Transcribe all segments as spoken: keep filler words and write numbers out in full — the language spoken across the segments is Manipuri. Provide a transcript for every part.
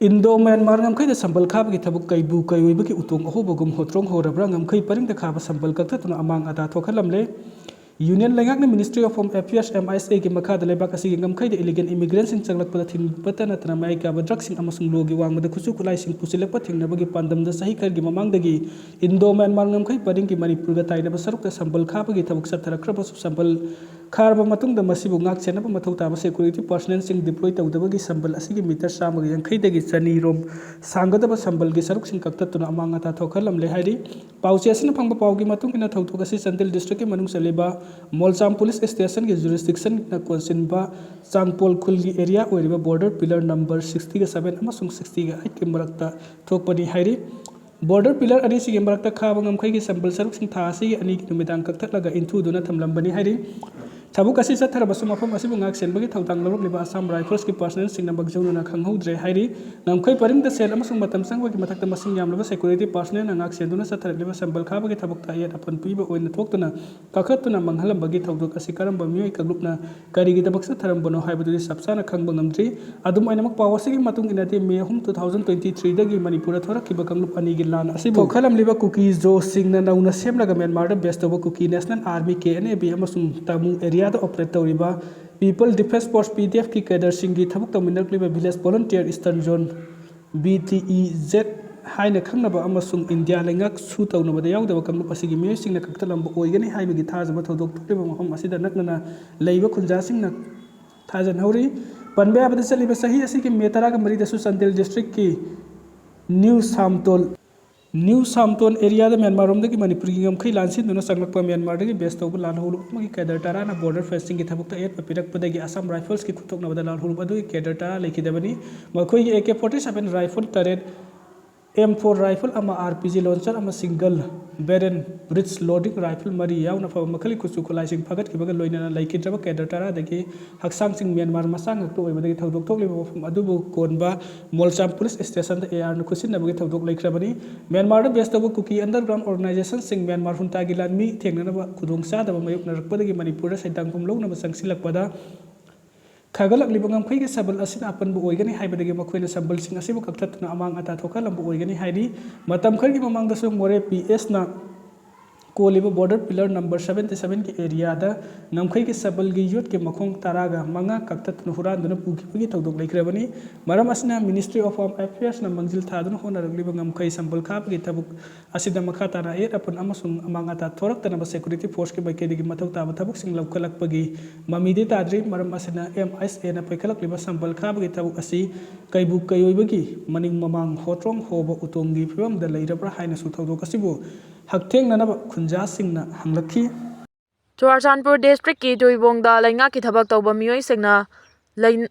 ꯏꯟꯗꯣ ꯃ꯭ꯌꯥꯟꯃꯥꯔ ꯉꯝꯈꯩꯗ ꯁꯝꯕꯜ ꯈꯥꯕꯒꯤ ꯊꯕꯛ ꯀꯩꯕꯨ ꯀꯩꯑꯣꯏꯕꯒꯤ ꯎꯇꯣꯡ ꯑꯍꯧꯕꯒꯨꯝ ꯍꯣꯇ꯭ꯔꯣꯡ ꯍꯧꯔꯕ꯭ꯔꯥ? ꯉꯝꯈꯩ ꯄꯔꯤꯡꯗ ꯈꯥꯕ ꯁꯝꯕꯜ ꯀꯛꯊꯠꯇꯨꯅ ꯑꯃꯥꯡ ꯑꯇꯥ ꯊꯣꯛꯍꯜꯂꯝꯂꯦ꯫ ꯌꯨꯅꯤꯌꯟ ꯂꯩꯉꯥꯛꯅ Ministry of Home Affairs, M I S A ꯒꯤ ꯃꯈꯥꯗ ꯂꯩꯕꯥꯛ ꯑꯁꯤꯒꯤ ꯉꯝꯈꯩꯗ ꯏꯂꯤꯒꯦꯜ ꯏꯃꯤꯒ꯭ꯔꯦꯟꯁꯤꯡ ꯆꯪꯂꯛꯄꯗ ꯊꯤꯡꯕꯇ ꯅꯠꯇꯅ ꯃꯌꯥꯏ ꯀꯥꯕ ꯗ꯭ꯔꯒꯁꯤꯡ ꯑꯃꯁꯨꯡ ꯂꯣꯒꯤ ꯋꯥꯡꯃꯗ ꯈꯨꯠꯁꯨ ꯈꯨꯠꯂꯥꯏꯁꯤꯡ ꯄꯨꯁꯤꯜꯂꯛꯄ ꯊꯤꯡꯅꯕꯒꯤ ꯄꯥꯟꯗꯝꯗ ꯆꯍꯤ ꯈꯔꯒꯤ ꯃꯃꯥꯡꯗꯒꯤ ꯏꯟꯗꯣ ꯃ꯭ꯌꯥꯟꯃꯥꯔ ꯉꯝꯈꯩ ꯄꯔꯤꯡꯒꯤ ꯃꯅꯤꯄꯨꯔꯒ ꯇꯥꯏꯅꯕ ꯁꯔꯨꯛꯇ ꯁꯝꯕꯜ ꯈꯥꯕꯒꯤ ꯊꯕꯛ ꯆꯠꯊꯔꯛꯈ꯭ꯔꯕꯁꯨ, ꯁꯝꯕꯜ ꯈꯥꯔꯕ ꯃꯇꯨꯡꯗ ꯃꯁꯤꯕꯨ ꯉꯥꯛ ꯁꯦꯟꯅꯕ ꯃꯊꯧ ꯇꯥꯕ ꯁꯦꯀ꯭ꯌꯨꯔꯤꯇꯤ ꯄꯥꯔꯁꯅꯦꯜꯁꯤꯡ ꯗꯤꯄ꯭ꯂꯣꯏ ꯇꯧꯗꯕꯒꯤ ꯁꯝꯕꯜ ꯑꯁꯤꯒꯤ ꯃꯤꯇꯔ ꯆꯥꯝꯃꯒ ꯌꯥꯡꯈꯩꯗꯒꯤ ꯆꯅꯤ ꯔꯣꯝ ꯁꯥꯡꯒꯗꯕ ꯁꯝꯕꯜꯒꯤ ꯁꯔꯨꯛꯁꯤꯡ ꯀꯛꯊꯠꯇꯨꯅ ꯑꯃꯥꯡ ꯑꯇꯥ ꯊꯣꯛꯍꯜꯂꯝꯂꯦ ꯍꯥꯏꯔꯤ꯫ ꯄꯥꯎꯆꯦ ꯑꯁꯤꯅ ꯐꯪꯕ ꯄꯥꯎꯒꯤ ꯃꯇꯨꯡ ꯏꯟꯅ, ꯊꯧꯗꯣꯛ ꯑꯁꯤ ꯆꯥꯟꯗꯦꯜ ꯗꯤꯁꯇ꯭ꯔꯤꯛꯀꯤ ꯃꯅꯨꯡ ꯆꯜꯂꯤꯕ ꯃꯣꯜꯆꯥꯝ ꯄꯨꯂꯤꯁ ꯁ꯭ꯇꯦꯁꯟꯒꯤ ꯖꯨꯔꯤꯁꯗꯤꯛꯁꯟꯅ ꯀꯣꯟꯁꯤꯟꯕ ꯆꯥꯡꯄꯣꯜ ꯈꯨꯜꯒꯤ ꯑꯦꯔꯤꯌꯥ ꯑꯣꯏꯔꯤꯕ ꯕꯣꯔꯗꯔ ꯄꯤꯂꯔ ꯅꯝꯕꯔ ꯁꯤꯛꯁꯇꯤꯒ ꯁꯚꯦꯟ ꯑꯃꯁꯨꯡ ꯁꯤꯛꯁꯇꯤꯒ ꯑꯩꯠꯀꯤ ꯃꯔꯛꯇ ꯊꯣꯛꯄꯅꯤ ꯍꯥꯏꯔꯤ꯫ ꯕꯣꯔꯗꯔ ꯄꯤꯂꯔ ꯑꯅꯤꯁꯤꯒꯤ ꯃꯔꯛꯇ ꯈꯥꯕ ꯉꯝꯈꯩꯒꯤ ꯁꯝꯕꯜ ꯁꯔꯨꯛꯁꯤꯡ ꯊꯥ ꯑꯁꯤꯒꯤ ꯑꯅꯤꯒꯤ ꯅꯨꯃꯤꯗꯥꯡ ꯀꯛꯊꯠꯂꯒ ꯏꯟꯊꯨꯗꯨꯅ ꯊꯝꯂꯝꯕꯅꯤ ꯍꯥꯏꯔꯤ꯫ ꯊꯕꯛ ꯑꯁꯤ ꯆꯠꯊꯔꯕꯁꯨ, ꯃꯐꯝ ꯑꯁꯤꯕꯨ ꯉꯥꯛ ꯁꯦꯟꯕꯒꯤ ꯊꯧꯗꯥꯡ ꯂꯧꯔꯛꯂꯤꯕ ꯑꯁꯥꯝ ꯔꯥꯏꯐꯜꯁꯀꯤ ꯄꯥꯔꯁꯅꯦꯜꯁꯤꯡꯅ ꯃꯥꯡꯖꯧꯅꯅ ꯈꯪꯍꯧꯗ꯭ꯔꯦ ꯍꯥꯏꯔꯤ꯫ ꯉꯝꯈꯩ ꯄꯔꯤꯡꯗ ꯁꯦꯜ ꯑꯃꯁꯨꯡ ꯃꯇꯝ ꯆꯪꯕꯒꯤ ꯃꯊꯛꯇ, ꯃꯁꯤꯡ ꯌꯥꯝꯂꯕ ꯁꯦꯀ꯭ꯌꯨꯔꯤꯇꯤ ꯄꯥꯔꯁꯅꯦꯜꯅ ꯉꯥꯛ ꯁꯦꯟꯗꯨꯅ ꯆꯠꯊꯔꯛꯂꯤꯕ ꯁꯝꯕꯜ ꯈꯥꯕꯒꯤ ꯊꯕꯛꯇ ꯑꯌꯦꯠ ꯑꯄꯟ ꯄꯤꯕ ꯑꯣꯏꯅ ꯊꯣꯛꯇꯨꯅ ꯀꯥꯈꯠꯇꯨꯅ ꯃꯥꯡꯍꯜꯂꯝꯕꯒꯤ ꯊꯧꯗꯣꯛ ꯑꯁꯤ ꯀꯔꯝꯕ ꯃꯤꯑꯣꯏ ꯀꯥꯡꯂꯨꯞꯅ ꯀꯔꯤꯒꯤꯗꯃꯛ ꯆꯠꯊꯔꯝꯕꯅꯣ ꯍꯥꯏꯕꯗꯨꯗꯤ ꯆꯞ ꯆꯥꯅ ꯈꯪꯕ ꯉꯝꯗ꯭ꯔꯤ꯫ ꯑꯗꯨꯝ ꯑꯣꯏꯅꯃꯛ, ꯄꯥꯎ ꯑꯁꯤꯒꯤ ꯃꯇꯨꯡ ꯏꯟꯅꯗꯤ, ꯃꯦ ꯑꯍꯨꯝ, two thousand twenty three ꯗꯒꯤ ꯃꯅꯤꯄꯨꯔꯗ ꯊꯣꯔꯛꯈꯤꯕ ꯀꯥꯡꯂꯨꯞ ꯑꯅꯤꯒꯤ ꯂꯥꯟ ꯑꯁꯤꯕꯨ ꯊꯣꯛꯍꯜꯂꯝꯂꯤꯕ ꯀꯨꯀꯤꯖꯣꯁꯤꯡꯅ ꯅꯧꯅ ꯁꯦꯝꯂꯒ ꯃ꯭ꯌꯥꯟꯃꯥꯔꯗ ꯕꯦꯁ ꯇꯧꯕ Kuki national army, K N A B, ꯑꯃꯁꯨꯡ ꯇꯥꯃꯨ ꯑꯦꯔꯤꯌꯥꯗ ꯑꯣꯄꯔꯦꯠ ꯇꯧꯔꯤꯕ people defence force, P D ꯑꯦꯐꯀꯤ ꯀꯦꯗꯔꯁꯤꯡꯒꯤ ꯊꯕꯛ ꯇꯧꯃꯤꯟꯅꯔꯛꯂꯤꯕ village volunteer eastern zone, B T E Z ꯍꯥꯏꯅ ꯈꯪꯅꯕ ꯑꯃꯁꯨꯡ ꯏꯟꯗꯤꯌꯥ ꯂꯩꯉꯥꯛ ꯁꯨ ꯇꯧꯅꯕꯗ ꯌꯥꯎꯗꯕ ꯀꯥꯡꯂꯨꯞ ꯑꯁꯤꯒꯤ ꯃꯤꯑꯣꯏꯁꯤꯡꯅ ꯀꯛꯊꯠꯂꯝꯕ ꯑꯣꯏꯒꯅꯤ ꯍꯥꯏꯕꯒꯤ ꯊꯥꯖꯕ ꯊꯧꯗꯣꯛ ꯊꯣꯛꯂꯤꯕ ꯃꯐꯝ ꯑꯁꯤꯗ ꯅꯛꯅꯅ ꯂꯩꯕ ꯈꯨꯟꯖꯥꯁꯤꯡꯅ ꯊꯥꯖꯅꯍꯧꯔꯤ꯫ ꯄꯟꯕ ꯌꯥꯕꯗ, ꯆꯠꯂꯤꯕ ꯆꯍꯤ ꯑꯁꯤꯒꯤ ꯃꯦ ꯇꯔꯥꯒ ꯃꯔꯤꯗꯁꯨ ꯆꯥꯟꯗꯦꯜ ꯗꯤꯁꯇ꯭ꯔꯤꯛꯀꯤ ꯅ꯭ꯌꯨ ꯁꯥꯝꯇꯣꯜ, ꯅ꯭ꯌꯨ ꯁꯥꯝꯇꯣꯟ ꯑꯦꯔꯤꯌꯥꯗ ꯃ꯭ꯌꯥꯟꯃꯥꯔꯔꯣꯝꯗꯒꯤ ꯃꯅꯤꯄꯨꯔꯒꯤ ꯉꯝꯈꯩ ꯂꯥꯟꯁꯤꯟꯗꯨꯅ ꯆꯪꯂꯛꯄ ꯃ꯭ꯌꯥꯟꯃꯥꯔꯗꯒꯤ ꯕꯦꯁ ꯇꯧꯕ ꯂꯥꯜꯍꯧꯂꯨꯞ ꯑꯃꯒꯤ ꯀꯦꯗꯔ ꯇꯔꯥꯅ ꯕꯣꯔꯗꯔ ꯐꯦꯟꯁꯤꯡꯒꯤ ꯊꯕꯛꯇ ꯑꯌꯦꯠꯄ ꯄꯤꯔꯛꯄꯗꯒꯤ ꯑꯁꯥꯝ ꯔꯥꯏꯐꯜꯁꯀꯤ ꯈꯨꯠꯊꯣꯛꯅꯕꯗ ꯂꯥꯜꯍꯧꯂꯨꯞ ꯑꯗꯨꯒꯤ ꯀꯦꯗꯔ ꯇꯔꯥ ꯂꯩꯈꯤꯗꯕꯅꯤ꯫ ꯃꯈꯣꯏꯒꯤ A K forty seven rifle ꯇꯔꯦꯠ, ꯑꯦꯝ ꯐꯣꯔ ꯔꯥꯏꯐꯜ ꯑꯃ, ꯑꯥꯔ ꯄꯤ ꯖꯤ ꯂꯣꯟꯆꯔ ꯑꯃ, ꯁꯤꯡꯒꯜ ꯕꯦꯔꯦꯜ ꯕ꯭ꯔꯤꯖ ꯂꯣꯗꯤꯡ ꯔꯥꯏꯐꯜ ꯃꯔꯤ ꯌꯥꯎꯅ ꯑꯐꯕ ꯃꯈꯜꯒꯤ ꯀꯨꯠꯁꯨ ꯈꯨꯠꯂꯥꯏꯁꯤꯡ ꯐꯒꯠꯈꯤꯕꯒ ꯂꯣꯏꯅꯅ ꯂꯩꯈꯤꯗ꯭ꯔꯕ ꯀꯦꯗꯔ ꯇꯔꯥꯗꯒꯤ ꯍꯛꯆꯥꯡꯁꯤꯡ ꯃ꯭ꯌꯥꯟꯃꯥꯔ ꯃꯆꯥ ꯉꯥꯛꯇ ꯑꯣꯏꯕꯗꯒꯤ ꯊꯧꯗꯣꯛ ꯊꯣꯛꯂꯤꯕ ꯃꯐꯝ ꯑꯗꯨꯕꯨ ꯀꯣꯟꯕ ꯃꯣꯜꯆꯥꯝ ꯄꯨꯂꯤꯁ ꯁ꯭ꯇꯦꯁꯟꯗ ꯑꯦ ꯑꯥꯔꯅ ꯈꯨꯠꯁꯤꯟꯅꯕꯒꯤ ꯊꯧꯗꯣꯛ ꯂꯩꯈ꯭ꯔꯕꯅꯤ꯫ ꯃ꯭ꯌꯥꯟꯃꯥꯔꯗ ꯕꯦꯁ ꯇꯧꯕ ꯀꯨꯀꯤ ꯑꯟꯗꯔꯒ꯭ꯔꯥꯎꯟ ꯑꯣꯔꯒꯅꯥꯏꯖꯦꯁꯟꯁꯤꯡ ꯃ꯭ꯌꯥꯟꯃꯥꯔ ꯍꯨꯟꯇꯥꯒꯤ ꯂꯥꯟꯃꯤ ꯊꯦꯡꯅꯅꯕ ꯈꯨꯗꯣꯡꯆꯥꯗꯕ ꯃꯥꯌꯣꯛꯅꯔꯛꯄꯗꯒꯤ ꯃꯅꯤꯄꯨꯔꯗ ꯁꯩꯗꯥꯡꯐꯝ ꯂꯧꯅꯕ ꯆꯪꯁꯤꯜꯂꯛꯄꯗ ꯈꯥꯒꯠꯂꯛꯂꯤꯕ ꯉꯝꯈꯩꯒꯤ ꯁꯝꯕꯜ ꯑꯁꯤꯅ ꯑꯄꯟꯕ ꯑꯣꯏꯒꯅꯤ ꯍꯥꯏꯕꯗꯒꯤ ꯃꯈꯣꯏꯅ ꯁꯝꯕꯜꯁꯤꯡ ꯑꯁꯤꯕꯨ ꯀꯛꯊꯠꯇꯨꯅ ꯑꯃꯥꯡ ꯑꯇꯥ ꯊꯣꯛꯍꯜꯂꯝꯕ ꯑꯣꯏꯒꯅꯤ ꯍꯥꯏꯔꯤ꯫ ꯃꯇꯝ ꯈꯔꯒꯤ ꯃꯃꯥꯡꯗꯁꯨ ꯃꯣꯔꯦ ꯄꯤ ꯑꯦꯁꯅ ꯀꯣꯜꯂꯤꯕ ꯕꯣꯔꯗꯔ ꯄꯤꯂꯔ ꯅꯝꯕꯔ ꯁꯕꯦꯟꯇꯤ ꯁꯕꯦꯟꯒꯤ ꯑꯦꯔꯤꯌꯥꯗ ꯉꯝꯈꯩꯒꯤ ꯁꯝꯕꯜꯒꯤ ꯌꯣꯠꯀꯤ ꯃꯈꯣꯡ ꯇꯔꯥꯒ ꯃꯉꯥ ꯀꯛꯊꯠꯇꯨꯅ ꯍꯨꯔꯥꯟꯗꯨꯅ ꯄꯨꯈꯤꯕꯒꯤ ꯊꯧꯗꯣꯛ ꯂꯩꯈ꯭ꯔꯕꯅꯤ꯫ ꯃꯔꯝ ꯑꯁꯤꯅ ꯃꯤꯅꯤꯁꯇ꯭ꯔꯤ ꯑꯣꯐ ꯍꯣꯝ ꯑꯦꯐꯤꯌꯔꯁꯅ ꯃꯥꯡꯖꯤꯜ ꯊꯥꯗꯨꯅ ꯍꯣꯠꯅꯔꯛꯂꯤꯕ ꯉꯝꯈꯩ ꯁꯝꯕꯜ ꯈꯥꯕꯒꯤ ꯊꯕꯛ ꯑꯁꯤꯗ ꯃꯈꯥ ꯇꯥꯅ ꯑꯌꯦꯠ ꯑꯄꯟ ꯑꯃꯁꯨꯡ ꯑꯃꯥꯡ ꯑꯇꯥ ꯊꯣꯔꯛꯇꯅꯕ ꯁꯦꯀ꯭ꯌꯨꯔꯤꯇꯤ ꯐꯣꯔꯁꯀꯤ ꯃꯥꯏꯀꯩꯗꯒꯤ ꯃꯊꯧ ꯇꯥꯕ ꯊꯕꯛꯁꯤꯡ ꯂꯧꯈꯠꯂꯛꯄꯒꯤ ꯃꯃꯤꯗꯤ ꯇꯥꯗ꯭ꯔꯤ꯫ ꯃꯔꯝ ꯑꯁꯤꯅ ꯑꯦꯝ ꯑꯦꯁ ꯑꯦꯅ ꯄꯥꯏꯈꯠꯂꯛꯂꯤꯕ ꯁꯝꯕꯜ ꯈꯥꯕꯒꯤ ꯊꯕꯛ ꯑꯁꯤ ꯀꯩꯕꯨ ꯀꯩꯑꯣꯏꯕꯒꯤ ꯃꯅꯤꯡ ꯃꯃꯥꯡ ꯍꯣꯇ꯭ꯔꯣꯡ ꯍꯣꯕ ꯎꯇꯣꯡꯒꯤ ꯐꯤꯕꯝꯗ ꯂꯩꯔꯕ꯭ꯔꯥ ꯍꯥꯏꯅꯁꯨ ꯊꯧꯗꯣꯛ ꯑꯁꯤꯕꯨ ꯍꯛꯊꯦꯡꯅꯅꯕ ꯈꯨꯟꯖꯥꯁꯤꯡꯅ ꯍꯪꯂꯛꯈꯤ꯫ ꯆꯨꯔꯥꯆꯥꯟꯄꯨꯔ ꯗꯤꯁꯇ꯭ꯔꯤꯛꯀꯤ ꯇꯨꯏꯕꯣꯡꯗ ꯂꯩꯉꯥꯛꯀꯤ ꯊꯕꯛ ꯇꯧꯕ ꯃꯤꯑꯣꯏꯁꯤꯡꯅ ꯂꯩ-,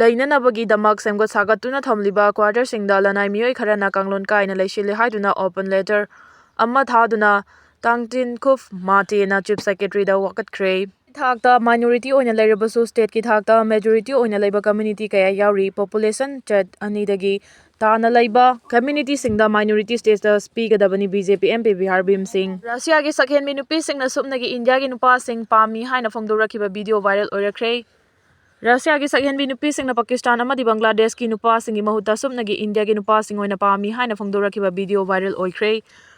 ꯂꯩꯅꯅꯕꯒꯤꯗꯃꯛ ꯁꯦꯝꯒꯠ ꯁꯥꯒꯠꯇꯨꯅ ꯊꯝꯂꯤꯕ ꯀ꯭ꯋꯥꯔꯇꯔꯁꯤꯡꯗ ꯂꯅꯥꯏ ꯃꯤꯑꯣꯏ ꯈꯔꯅ ꯀꯥꯡꯂꯣꯟ ꯀꯥꯏꯅ ꯂꯩꯁꯤꯜꯂꯤ ꯍꯥꯏꯗꯨꯅ ꯑꯣꯄꯟ ꯂꯦꯇꯔ ꯑꯃ ꯊꯥꯗꯨꯅ ꯇꯥꯡꯇꯤꯟ ꯈꯨꯞ ꯃꯥꯇꯦꯅ ꯆꯤꯐ ꯁꯦꯀ꯭ꯔꯦꯇꯔꯤꯗ ꯋꯥꯀꯠꯈ꯭ꯔꯦ꯫ ꯊꯥꯛꯇ ꯃꯥꯏꯅꯣꯔꯤꯇꯤ ꯑꯣꯏꯅ ꯂꯩꯔꯕꯁꯨ ꯁ꯭ꯇꯦꯠꯀꯤ ꯊꯥꯛꯇ ꯃꯦꯖꯣꯔꯤꯇꯤ ꯑꯣꯏꯅ ꯂꯩꯕ ꯀꯝꯃ꯭ꯌꯨꯅꯤꯇꯤ ꯀꯌꯥ ꯌꯥꯎꯔꯤ꯫ ꯄꯣꯄꯨꯂꯦꯁꯟ ꯆꯠ ꯑꯅꯤꯗꯒꯤ ꯇꯥꯅ ꯂꯩꯕ ꯀꯝꯃ꯭ꯌꯨꯅꯤꯇꯤꯁꯤꯡꯗ ꯃꯥꯏꯅꯣꯔꯤꯇꯤ ꯁ꯭ꯇꯦꯇꯁ ꯄꯤꯒꯗꯕꯅꯤ B J P M P Bihar ꯚꯤꯝ ꯁꯤꯡ꯫ ꯔꯁꯤꯌꯥꯒꯤ ꯁꯛꯍꯦꯟꯕꯤ ꯅꯨꯄꯤꯁꯤꯡꯅ ꯁꯨꯞꯅꯒꯤ ꯏꯟꯗꯤꯌꯥꯒꯤ ꯅꯨꯄꯥꯁꯤꯡ ꯄꯥꯝꯃꯤ ꯍꯥꯏꯅ ꯐꯣꯡꯗꯣꯔꯛꯈꯤꯕ ꯚꯤꯗꯤꯑꯣ ꯚꯥꯏꯔꯦꯜ ꯑꯣꯏꯔꯛꯈ꯭ꯔꯦ꯫ ꯔꯁꯤꯌꯥꯒꯤ ꯁꯛꯍꯦꯟꯕꯤ ꯅꯨꯄꯤꯁꯤꯡꯅ ꯄꯥꯀꯤꯁꯇꯥꯟ ꯑꯃꯗꯤ ꯕꯪꯒ꯭ꯂꯥꯗꯦꯁꯀꯤ ꯅꯨꯄꯥꯁꯤꯡꯒꯤ ꯃꯍꯨꯠꯇ ꯁꯨꯞꯅꯒꯤ ꯏꯟꯗꯤꯌꯥꯒꯤ ꯅꯨꯄꯥꯁꯤꯡ ꯑꯣꯏꯅ ꯄꯥꯝꯃꯤ ꯍꯥꯏꯅ ꯐꯣꯡꯗꯣꯔꯛꯈꯤꯕ ꯚꯤꯗꯤꯑꯣ ꯚꯥꯏꯔꯦꯜ ꯑꯣꯏꯈ꯭ꯔꯦ꯫